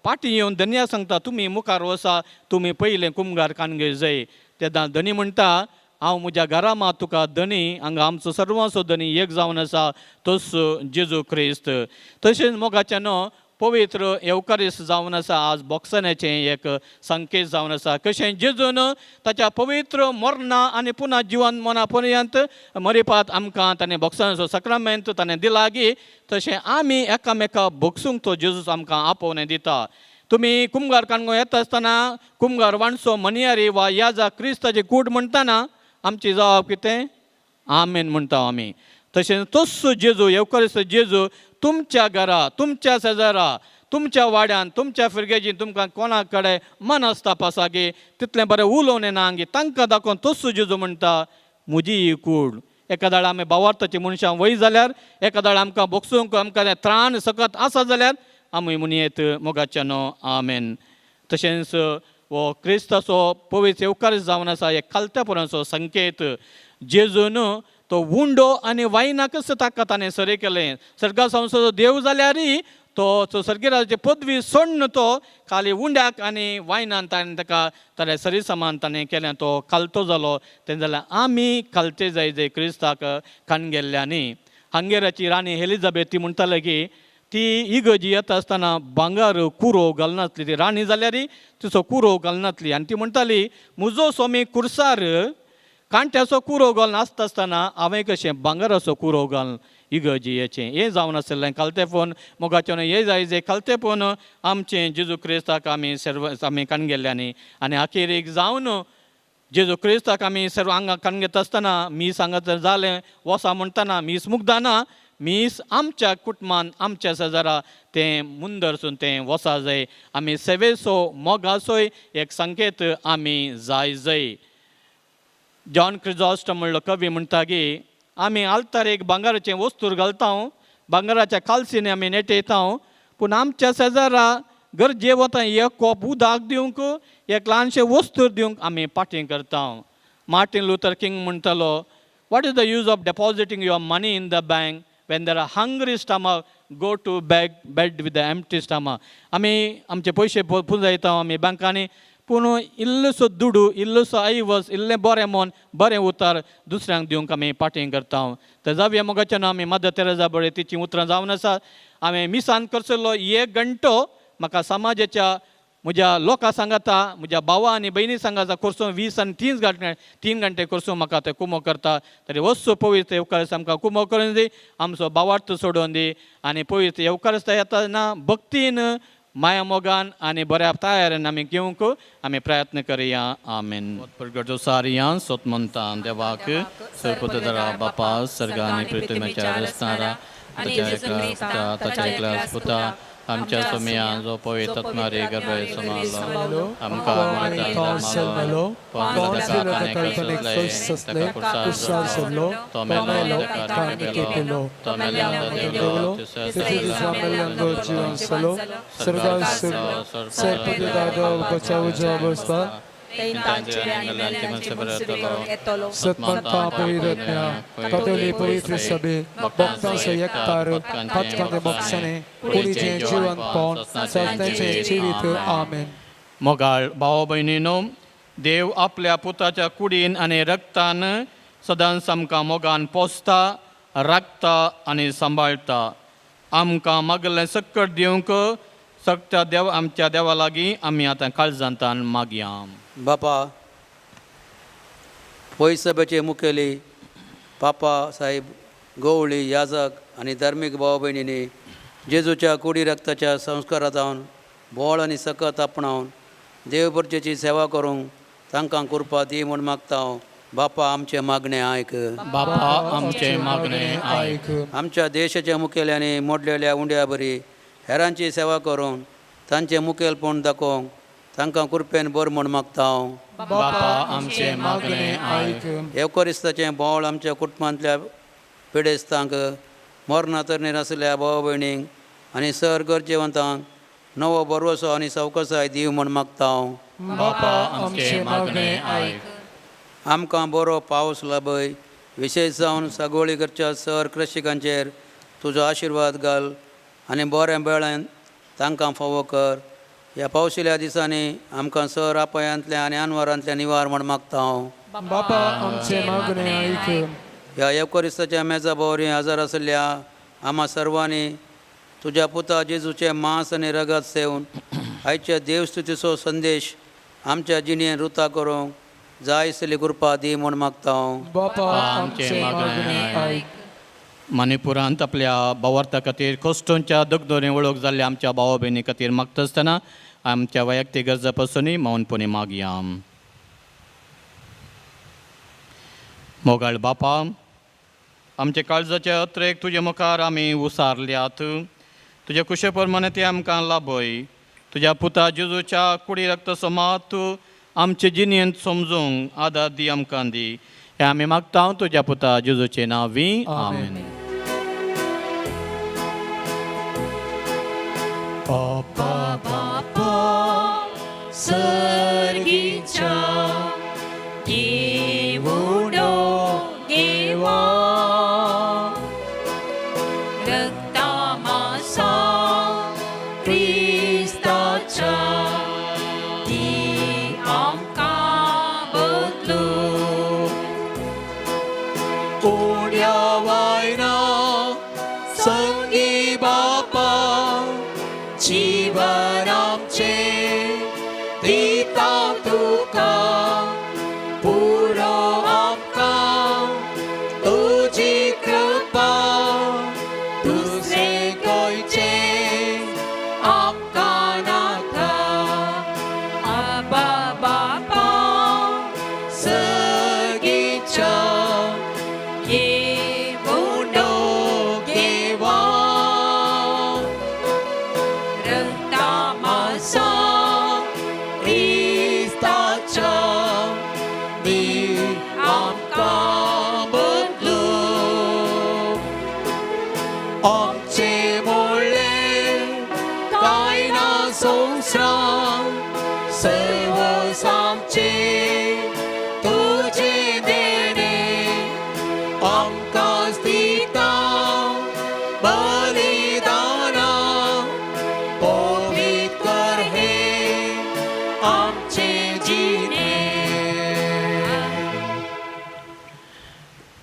पाटी येवन धनया सांगता तुमी मुखार वसा, तुमी पयलें कुमगार कानगे जाय. तेन्ना धनी म्हणटा हांव म्हज्या घरा मात तुका धनी, हांगा आमचो सर्वांचो धनी एक जावन आसा तोच जेजू क्रिस्त. तशेंच मोगाचें न्हू पवित्र येवकारिस्त जावन आसा आज बोक्सण्याचें एक संकेत जावन आसा. कशें जेजून ताच्या पवित्र मरणा आनी पुना जिवन मना पर्यंत मरिपात आमकां ताणें बोक्सण्याचो सक्रामेंत ताणें दिला की तशें आमी एकामेका बोक्सूंक तो जेजूस आमकां आपोवणें दिता. तुमी कुमगार काणगो येता आसतना कुमगार वाणसो मनियारी वा याजा क्रिस्ताची कूड म्हणटना आमची जबाब कितें आमेन म्हणटा आमी. तशेंच तोच जेजू येवकारिस्त जेजू तुमच्या घरा तुमच्या शेजारा तुमच्या वाड्यान तुमच्या फिरगेजीन तुमकां कोणा कडेन मनस्ताप आसा की तितलें बरें उलोवणें ना गी तांकां दाखोवन तोच जेजू म्हणटा म्हजी ही कूड. एका दाळ आमी बावार्थाची मनशां वय जाल्यार एका दाळ आमकां बोगसूंक आमकां त्राण सकत आसा जाल्यार आमी म्हणयेत मोगाच्या न्हू आमेन. तशेंच हो क्रिस्ताचो पवित्र येवकारिस्त जावन आसा एक खालत्यापणाचो संकेत. जेजून तो उंडो आनी वायनाकच ताका ताणें सरी केलें. सर्गा संवसाराचो देव जाल्यारय तो सर्गीराजाची पदवी सोडून तो खाली उंड्याक आनी वायनान ताणें ताका ताणें सरी समान ताणें केलें, तो खालतो जालो. तेन्ना जाल्यार आमी खालते जाय जाय क्रिस्ताक खाण गेल्ल्यांनी. हंगेराची राणी एलिझाबेथ ती म्हणटाले की ती इगर्जी येता आसतना भांगर कुरो घालनासली, ती राणी जाल्यार तिचो कुरो घालनासली आनी ती म्हणटाली म्हजो स्वामी कुर्सार कांट्याचो कुरो घालून आसता आसतना हांवें कशें भांगराचो कुरो घालून इगर्जी येचें हें जावन आशिल्लें खालतेपण मोगाचें हें जाय जें खालतेपण आमचें जेजू क्रिस्ताक आमी सर्व आमी काण गेल्ल्यांनी. आनी अखेरेक जावन जेजू क्रिस्ताक आमी सर्व आंगा काण घेता आसतना मीस हांगा जालें वोसा म्हणटना मीस मुगदाना मीस आमच्या कुटुंबान आमच्या शेजारा तें मुंदरसून तें वसा जाय. आमी सेवेचो मोगाचोय एक संकेत आमी जाय जाय. जॉन क्रिजॉस्टम म्हणलो कवी म्हणटा की आमी आल्तार एक भांगराचें वस्तूर घालता, भांगराच्या कालसीनी आमी नेटयता, पूण आमच्या शेजारा गरजे वता एक कोप उदक दिवंक एक ल्हानशें वस्तूर दिवंक आमी पाटी करता. मार्टीन लुथर किंग म्हणटालो what is the use of depositing your money in the bank when there are hungry stomach go to bed with the empty stomach. आमी आमचे पयशे पुंजायता आमी बँकांनी, पूण इल्लोसो दुडू इल्लोसो आयवस इल्लें बरें मन बरें उतार दुसऱ्यांक दिवंक आमी पाटी करता. तर जावया मोगाचें न्हू आमी मदर तेरेजा बरें तिचीं उतरां जावन आसा. हांवें मिसान करसलो एक घंटो म्हाका समाजाच्या म्हज्या लोकां सांगाता, म्हज्या भावा आनी भयणी सांगाता कोर्सो 20 आनी 3 घंटे कोर्सो म्हाका ते कुमो करता. तरी वस्तू पवित्र येवकारस आमकां कुमो करून दी, आमचो भावार्थ सोडून दी आनी पवित्र येवकारस येतना भक्तीन, माया मोगान आनी बऱ्या तयारेन आमी घेवंक आमी प्रयत्न करया. आमेन. परगटो सारिया सोतमंता देवाक सरपतदरा बापा सर्ग आनी पृथ्वीच्या रचणारा ताच्या एकल्या पुता आमच्या सोमया जो पवित्र आत्मारे गर्भे समालो आमकां मालो तो मेलो तो मेलो सतमंता पवित्रज्ञा कतोली पवित्र सभे भक्तांचो एकतार पातकांचे मोक्षणे कुडीचें जिवनपण सत्याचें जिवीत. आमेन. मोगाळ भाव भयणीनो, देव आपल्या पुताच्या कुडीन आनी रक्तान सदांच आमकां मोगान पोसता, राखता आनी सांबाळटा. आमकां मागलें सक्कट दिवंक सगळ्या देव आमच्या देवा लागीं आमी आतां काळजांतान मागया. बापा, पयस सभेचे मुखेली पापा साहेब गवळी, याजक आनी धार्मीक भाव भयणींनी जेजूच्या कुडी रक्ताच्या संस्कारांत जावन बोळ आनी सकत आपणावन देवपर्जेची सेवा करूंक तांकां कृपा दी म्हूण मागता हांव. बापा आमचें मागणें आयक. बापा आमचें मागणें आयक. आमच्या देशाच्या मुखेल्यांनी मोडलेल्या उंड्या बरी हेरांची सेवा करून तांचें मुखेलपण दाखोवंक तांकां कृपेन बर म्हूण मागता हांव. बापा आमचें मागणें आयक. येवकोरिस्ताचें बोळ आमच्या कुटुंबांतल्या पिडेस्तांक, मरणा तरणेर आशिल्ल्या भाव भयणींक आनी सर गरजेवंतांक नवो भरवसो आनी सवकसाय दिव म्हूण मागता हांव. बापा आमचें मागणें आयक. आमकां बरो पावस लाभय, विशेश जावन सागोळी करच्या सर कृषिकांचेर तुजो आशिर्वाद घाल आनी बऱ्या बेळान तांकां फावो कर. ह्या पावशिल्या दिसांनी आमकां सर आपायांतल्या आनी अनवारांतल्या निवार म्हूण मागता हांव. बापा आमचें मागणें आयक. ह्या येवकोरिस्ताच्या मेजा भोवरी हजर आशिल्ल्या आमा सर्वांनी तुज्या पुता जेजूचें मांस आनी रगत सेवन आयच्या देवस्तुतीचो संदेश आमच्या जिणेन रुता करूंक जाय आसली कृपा दी म्हूण मागता हांव. बापा आमचें मागणें आयक. मणिपुरांत आपल्या भावार्था खातीर कोश्टोंच्या दगदोरे वळख जाल्ल्या आमच्या भावा भयणी खातीर मागता आसतना आमच्या वैयक्तीक गरजा पासूनय मौनपणी मागया. मोगाळ बापा, आमच्या काळजाचे अत्रेक तुजे मुखार आमी उसारल्यात. तुजे कुशे प्रमाणे ते आमकां लाभय. तुज्या पुता जेजूच्या कुडी रक्त समात आमचे जिणेंत समजूंक आदार दी आमकां दी. हें आमी मागता तुज्या पुता जेजूचे नांवी. आमेन. बापा बापा सर्गीच्या घेवडो देवा रक्ता मासा क्रिस्ताच्या ती आमकां बदलू. उड्या वायना संगी बापा जीवन आमचें दिता तुका, पुरो आमकां तुजी कृपा, दुसरें खंयचें आमकां नाका. आबा बापा सर्गीच्या घेवडो देवा रक्ता मासा क्रिस्ताच्या दी आमकां बदलू. आमचें मोडलें कांय ना संवसार, सर्वस आमचें तुजें देणें, आमकां दिता बलिदाना, पवित्र कर हें आमचें जिणें.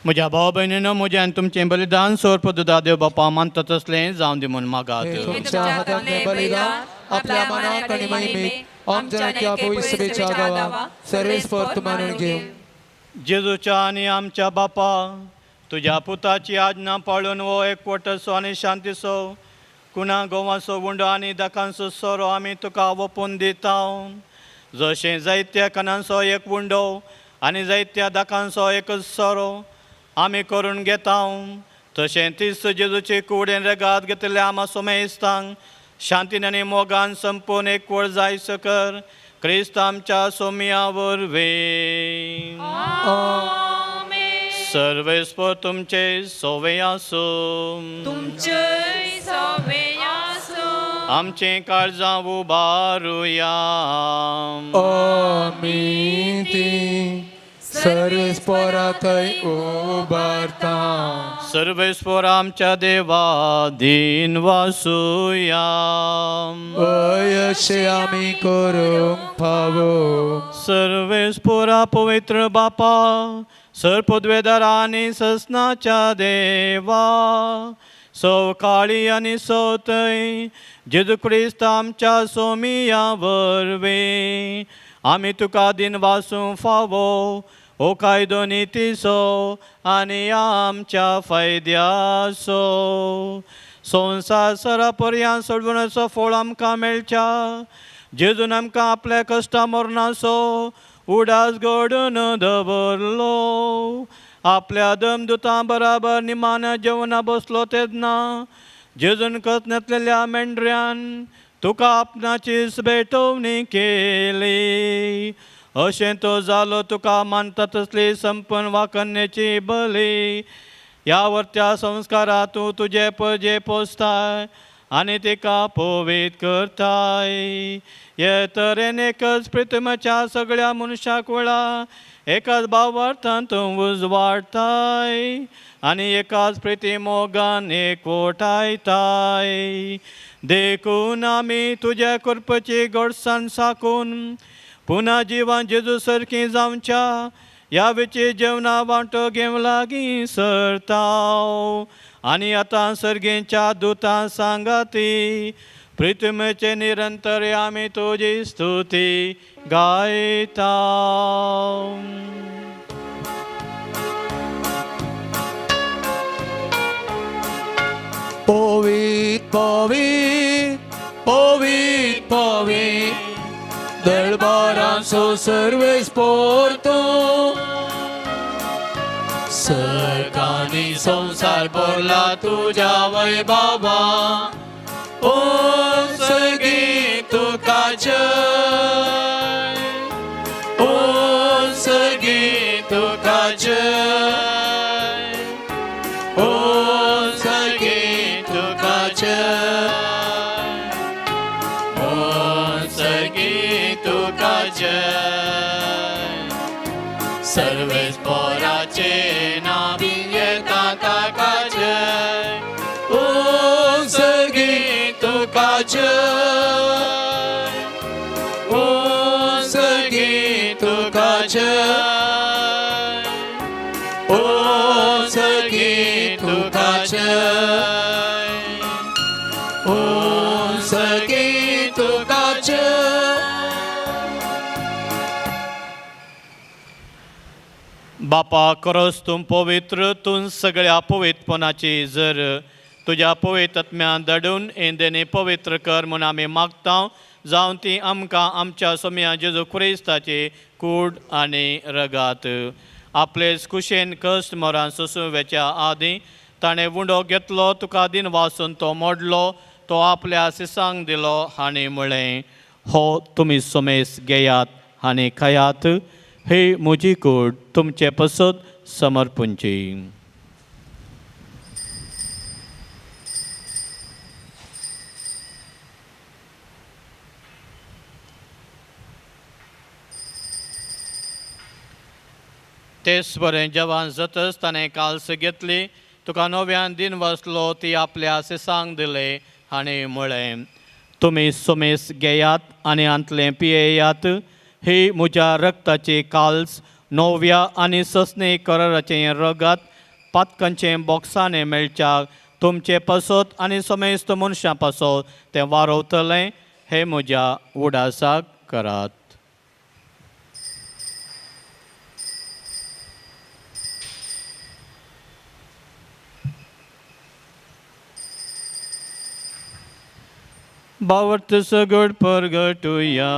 म्हज्या भाव भयणीनो, म्हजें आनी तुमचें बलिदान सोर दुदा देव बापा मानता तसलें जावं दी म्हूण मागात. तुमच्या हातांतलें बलिदान आपल्या मनाक आनी महिमेक आमच्या नाक्या पवित्र सभेच्या गांवा सर्वेस्पर तूं मानून घे. जेजूच्या आनी आमच्या बापा तुज्या पुताची आज्ञा पाळून हो एकवटसो आनी शांतीचो कुणा गोवाचो उंडो आनी दाकांचो सोरो आमी तुका ओपून दिता. जशें जायत्या कणांचो एक उंडो आनी जायत्या दाकांचो एक सोरो आमी करून घेता तशें तीस जेजूची कुडेन रेगात घेतल्या आमा सोमेस्तांक शांतीन आनी मोगान संपून एकवट जाय सकर क्रिस्त आमच्या सोम्या वरवीं. सर्वेस्पर तुमचे सोवे आसूं. तुमचे सोवे आसूं. आमचें काळजां उबारुया. आमी ती सर्वेस्परा थंय उबारता. सर्वेस्पर आमच्या देवा दीन वासुया. अशें आमी करूंक फावो. सर्वेस्परा पवित्र बापा सरपदवेदारा आनी ससनाच्या देवा सवकाळी आनी सवतय जेजू क्रिस्त आमच्या सोमिया वरवीं आमी तुका दिन वासूं फावो हो कायदो नितीचो आनी आमच्या फायद्याचो. संवसार सरा पर्यान सोडवण्याचो फळ आमकां मेळच्या जेजून आमकां आपल्या कश्टा मरणाचो उडास घडून दवरलो. आपल्या दमदुतां बराबर निमान जेवणा बसलो तेन्ना जेजून कसनातलेल्या मेंढऱ्यान तुका आपणाचीच भेटवणी केली. अशें तो जालो तुका मानता तसली संपन्न वाकन्याची बली. ह्या वर्त्या संस्कारा तूं तुजे पजे पोसताय आनी तिका पवीत करताय. हे तरेन एकच प्रितमाच्या सगळ्या मनशाक वेळा एकाच भावार्थान तूं उजवाडताय आनी एकाच प्रिती मोगान एकवटायताय. देखून आमी तुज्या कृपेची गोडसाण साकून पुन्हा जिवान जेजू सारकी जावच्या ह्या वेची जेवणा वांटो घेवंक लागीं सरताव आनी आतां सर्गेच्या दुतां सांगाती प्रितमेचे निरंतर आमी तुजी स्तुती गायता. पवीत पवीत पवीत पवीत दरबारांचो सर्वेस्पर तूं. सर्गांनी संवसार भरला तुज्या वैभवा. ओ सर्गी तुका जय. ओ सर्गी तुका जय. ओ सर्गी तुका जय. ओ सर्गी तुका जय. सर्वेस्पराचे नावी येता ताका जय. ओ सर्गी तुका जय. ओ सर्गी तुका जय. ओ सर्गी तुका जय. ओ सर्गी तुका जय. बापा खरोच तूं पवित्र तूं सगळ्या पवित्रपणाची जर तुज्या पवित्र आत्म्यान धाडून इंदेनी पवित्र कर म्हूण आमी मागता जावन ती आमकां आमच्या सोम्या जेजू क्रिस्ताची कूड आनी रगात. आपलेच कुशेन कश्ट मरान सोसूं वेच्या आदीं ताणें उंडो घेतलो तुका दिन वासून तो मोडलो तो आपल्या सिसांक दिलो आनी म्हळें हो तुमी सोमेस घेयात आनी खायात ही म्हजी कूड तुमचे पसत समर्पणची. तेच बरें जवान जातच ताणें काल्स घेतली तुका नव्यान दिन वसलो ती आपल्या सिसांक दिले आनी म्हळें तुमी सोमेस घेयात आनी हांतलें पियेयात. ही म्हज्या रक्ताची काल्स नव्या आनी ससने कराराचें रगत पातकांचें बोक्सांनी मेळच्या तुमचे पासत आनी समेस्त मनशां पासत तें वारवतलें. हें म्हज्या उडासाक करात. भावार्थ सगळ परगटुया.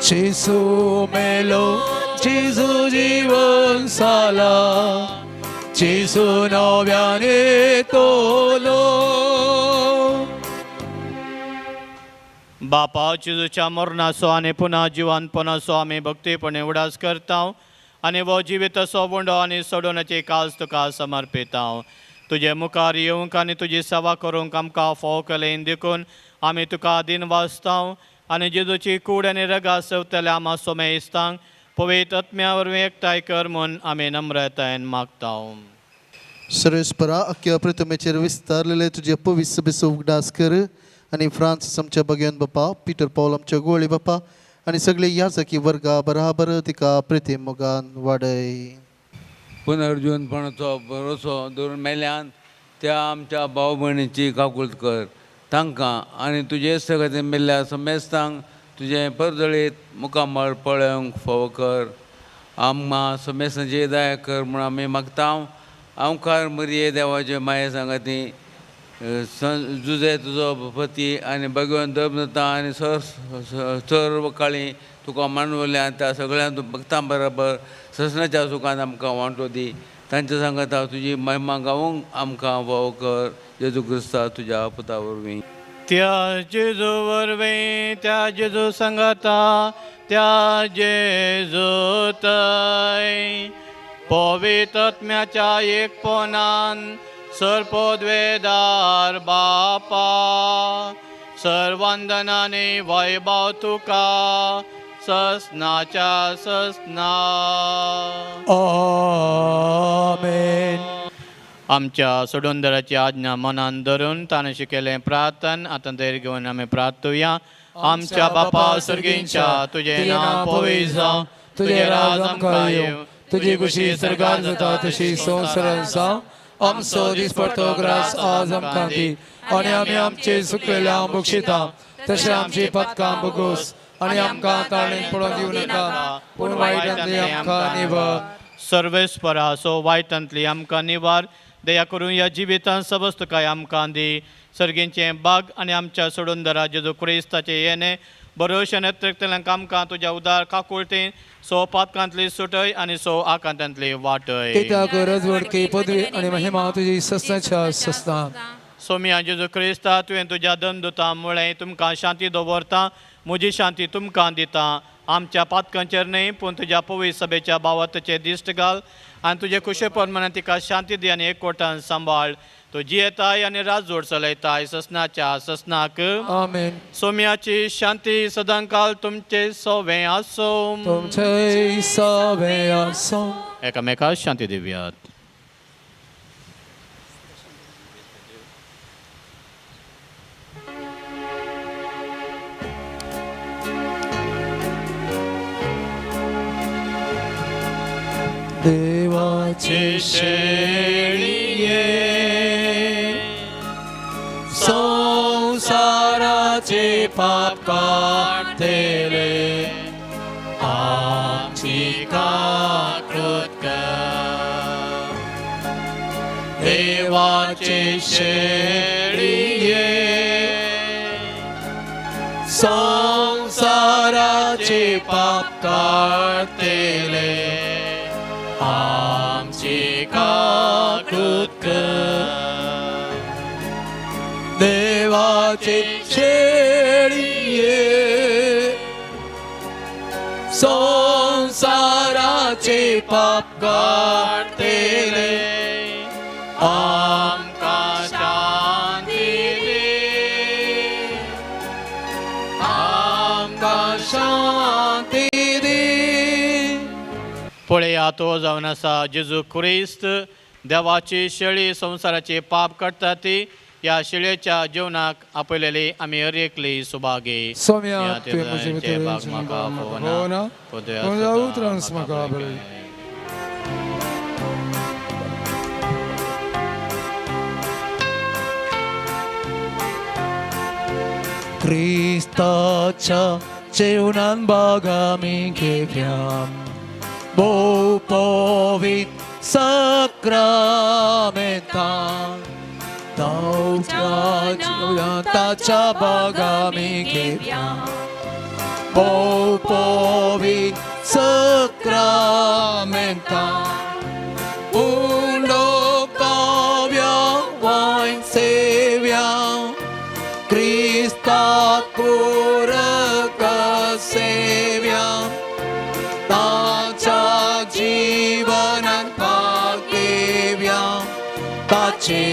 जेजू मेलो, जेजू जीवन साला, जेजू नव्याने तोलो. बापा, जेजूच्या मरणाचो आनी पुन्हा जिवानपणाचो आमी भक्तीपणे उडास करता आनी हो जिवीत असो उंडो आनी सोडोवण्याची काज तुका समर्पिता. तुजे मुखार येवंक आनी तुजी सेवा करूंक आमकां फावो केलें देखून आमी तुका दिन वाचता आनी जेजूची कूड आनी रगा सेवतल्या आमा सोमेस्तांक पवित्र आत्म्या वरवीं एकठांय कर म्हूण आमी नम्रतायेन मागता. सर्वेस्परा, अख्ख्या प्रतिमेचेर विस्तारलेले तुजे पवित्र सभेचो उगडास कर आनी फ्रांसीस आमच्या बगेन बापा, पिटर पावल आमच्या गोळी बापा आनी सगळे याजकी वर्गा बराबर तिका प्रिती मोगान वाडय. पुनर्जीवनपणाचो भरोसो दवरून मेल्यान त्या आमच्या भाव भयणीची काकूळट कर. तांकां आनी तुजे सगळे मेल्ल्या समेस्तांक तुजें परजळीत मुखामळ पळोवंक फावो कर. आमकां समेस्तांची दया कर म्हूण आमी मागता. आमकार मरिये देवाचे माये सांगाती जुजे तुजो पती आनी भगवंत धर्मता आनी सर्व काळी तुका मानवल्या त्या सगळ्या भक्तां बराबर ससनाच्या सुखान आमकां वांटो दी. तांच्या सांगाता तुजी महिमा गावूंक आमकां फावो कर. जेजू क्रिस्ता तुज्या पुता वरवीं. त्या जेजू वरवीं, त्या जेजू सांगाता, त्या जेजू तय पवित्र आत्म्याच्या एकपणान सर्पोद्वेदार बापा सर्वंदनाने वैभव तुका ससनाच्या ससना. आमेन. आमच्या सोडूनदराची आज्ञा मनान धरून ताणें शिकयलें प्रार्थन आतां धैर्य घेवन आमी प्रार्थुया. आमच्या बापा सर्गींच्या, तुजें नांव पवित्र जावं, तुजें राज आमकां येवं, तुजी खुशी सर्गार जाता तशी संवसारांत जावं. आमचो दिसपडतो ग्रास आज आमकां दी आनी आमी आमचे सुकलेल्या बक्षिता तशें आमची पदकां बगोस आनी आमकां ताळेन पडोवन दिवं नाका पूण वायटांतली आमकां निवार. सर्वेस्परा सो वायटांतली आमकां निवार. दया करून ह्या जिवितांत सबस तुका आमकां दी. सर्गींचें बाग आनी आमच्या सोडूनदरा जेजू क्रिस्ताचें येणें बरोवशें नेतृत्वांक आमकां तुज्या उदार काकुळटेन सो पातकांतली सुटय आनी सो आकांतांतली वाटय. कित्याक रजवडकी पदवी आनी महिमा तुजी ससनाच्या ससना. सोमिया जेजू क्रिस्ता, तुवें तुज्या दंदुता मुळें तुमकां शांती दवरता, म्हजी शांती तुमकां दिता. आमच्या पातकांचेर न्हय पूण तुज्या पवित्र सभेच्या भावार्थाचेर दिश्ट घाल आनी तुजे खुशे प्रमाणे तिका शांती दी आनी एकवटान सांबाळ. तूं जियेताय आनी राजजोड चलयताय ससनाच्या ससनाक. आमेन. सोम्याची शांती सदांकाल तुमचे सोवे आसो. तुमचे सोवे आसो. एकामेकाक शांती दिवयात. देवाचे शेळये संसाराचे पाप काडटले आमची काकूट कर. देवाचे शेळये संसाराचे पाप काडटले आमची काकूट कर. देवाचे शेळये संसाराचे पाप काडटले आमकां शांती दी, आमकां शांती दी. पळया तो जावन आसा जेजू क्रिस्त देवाची शेळी संवसाराचे पाप काडटा ती ह्या शेळयेच्या जेवणाक आपयलेली आमी हर एकली सुभागी. सोम्या तुवें म्हजे भितर म्हाका फावना, पूण तुज्या उतरांच म्हाका बरय. क्रिस्ताच्या जेवणान भाग आमी घेवया भोव पवित्र साक्रामेंतान ताच्या ताच्या भाग आमी घेवया भोव पवित्र साक्रामेंतान उंडो काव्या वायन सेव्या क्रिस्ता कुरक सेव्या ताच्या जीवनान भाग घेवया ताचे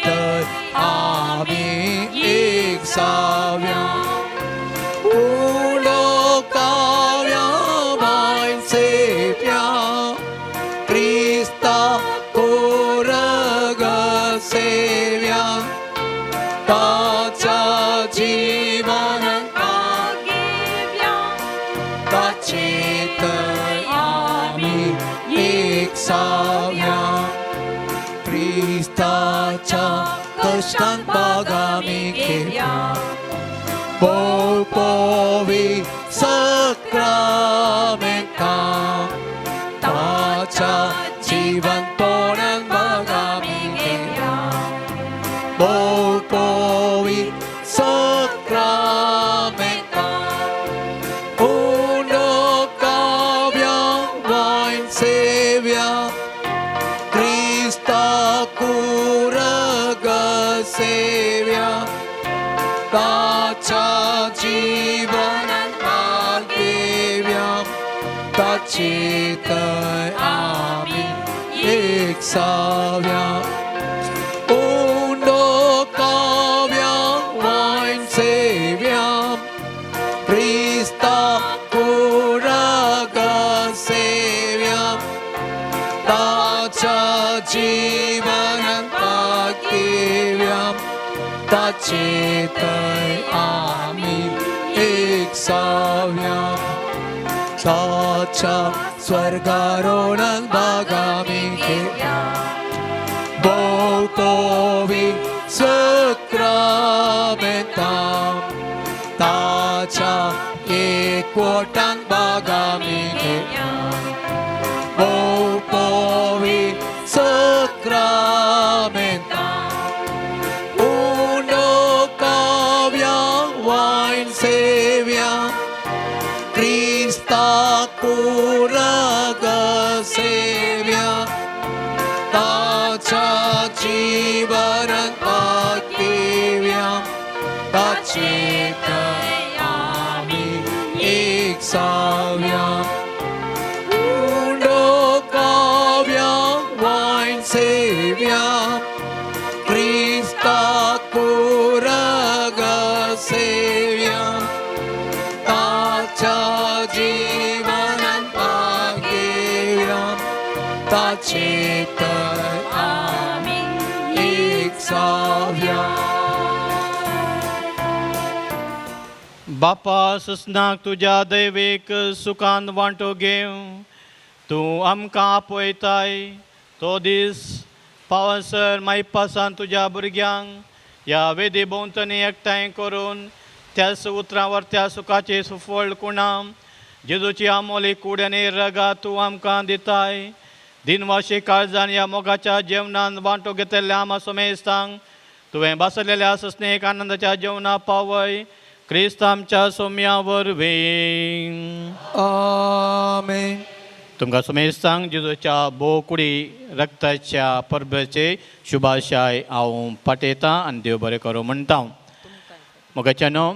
तर आमी एक जावया उंडो काव्या वायन सेव्या क्रिस्ता कुरग सेव्या ताच्या जीवनान ताचे तर आमी एक जावया क्रिस्ताच्या कश्टान भाग आमी घेवया भोव पवित्र साक्रामेंतान ताच्या जिवंतपणान भाग आमी घेवया भोव पवित्र साक्रामेंतान उंडो काव्या वायन सेव्या क्रिस्ता कुरग सेव्या ताच्या जीवनान भाग घेवया ताचे तर आमी एक जावया उंडो काव्या वायन सेव्या क्रिस्ता कुरग सेव्या ताच्या जीवनान भाग घेवया ताचे तर आमी एक जावया ताच्या स्वर्गारोहणान भाग आमी घेवया भोव पवित्र साक्रामेंतान ताच्या एकवटान भाग आमी घेवया भोव पवित्र साक्रामेंतान उंडो काव्या वायन सेव्या क्रिस्ता कुरग सेव्या ताच्या जीवनान भाग घेवया ताचे तर आमी एक जावया उंडो काव्या वायन सेव्या क्रिस्ता कुरग सेव्या ताच्या जीवनान भाग घेवया ताचे तर आमी एक जावया. बापा सुसनाक तुज्या दैवीक सुखान वांटो घेवं तूं आमकां आपयताय तो दीस पावसर मायपासान तुज्या भुरग्यांक ह्या वेदी भोंवतणी एकठांय करून त्याच उतरां त्या सुखाचे सुफळ कुणां जेजूची आमोली कूड आनी रगा तूं आमकां दिताय दिनवाशी काळजान ह्या मोगाच्या जेवणान वांटो घेतलेल्या आमा समेस्तांक तुवें बसलेल्या सस्नेक आनंदाच्या जेवणा पावय क्रिस्त आमच्या सोम्या वरवीं. आमेन. तुमकां समेस्तांक जेजूच्या भोव कुडी रक्ताच्या परबेचे शुभाशाय हांव पाठयतां आनी देव बरें करूं म्हणटा. मोगाच्यानो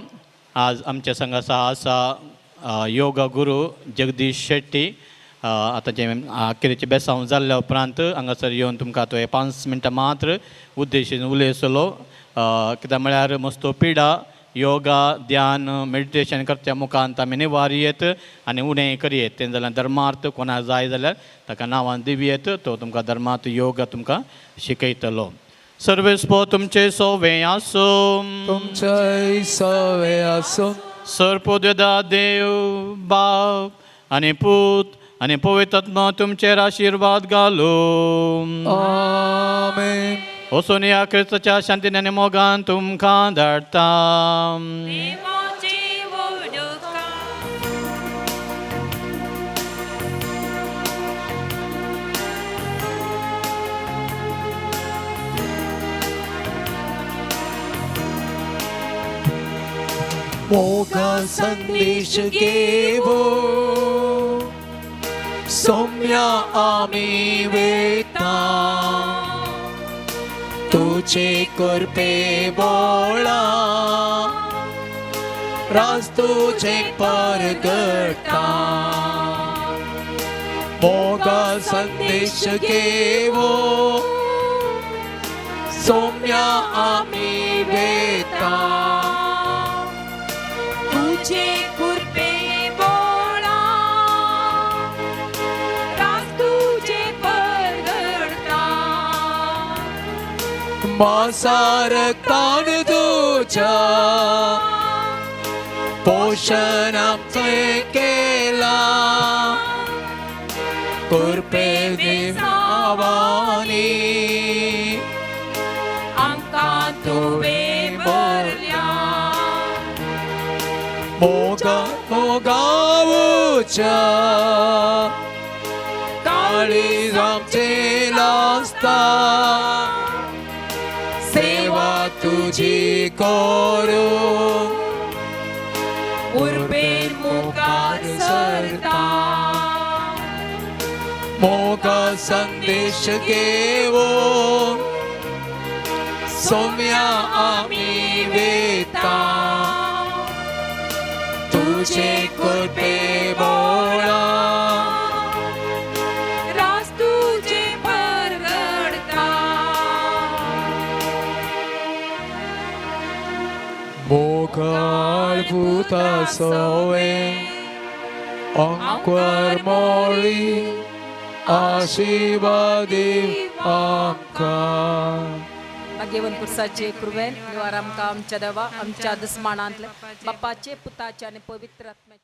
आज आमच्या संघासा आसा योगा गुरू जगदीश शेट्टी. आतांचें अखेरेचें बेसांव जाल्ल्या उपरांत हांगासर येवन तुमकां तो 5 मिनटां मात्र उद्देशीन उलयतलो. कित्याक म्हळ्यार मस्तो पिडा योगा ध्यान मेडिटेशन करच्या मुखांत आमी निवारयेत आनी उणें करयेत. तें जाल्यार धर्मार्थ कोणाक जाय जाल्यार ताका नांवान दिवयेत तो तुमकां धर्मार्थ योगा तुमकां शिकयतलो. सर्वेस्पो तुमचे सोवे आसूं. तुमचे सोवे आसूं. सर्पोदेदा देव बाप आनी पूत आनी पवित्र आत्मा तुमचेर आशिर्वाद घालूं. आमेन. वचून ह्या क्रिस्ताच्या शांतीन आनी मोगान तुमकां धाडटा. मोगा संदेश घेवो सौम्या आमी वेता तुझे कृपे बोळा राज तुझे परगटा. मोगा संदेश घेवो सौम्या आमी वेता तुझे कृपे बोळा राज तुझे परगडता. मासारक्तान तुझ्या पोषण आमचें केलां कृपे देवानी आमकां तुवें भरल्या. मोगा मोगावच्या काळीज आमचें लासता सेवा तुजी करूं उर्बेन मुखार सरता. मोगा संदेश घेवो सौम्या आमी वेता तुझे कृपे बोळा राज तुझे परगडता. मोगाळ पुता सोवे अंकुर मोळी आशीर्वादी आमकां. भाग्यवंत पुरसाचे कृपेन निवार आमकां आमच्या देवा आमच्या दुस्मानांतले बापाचे पुताचे आनी पवित्र आत्म्याचे.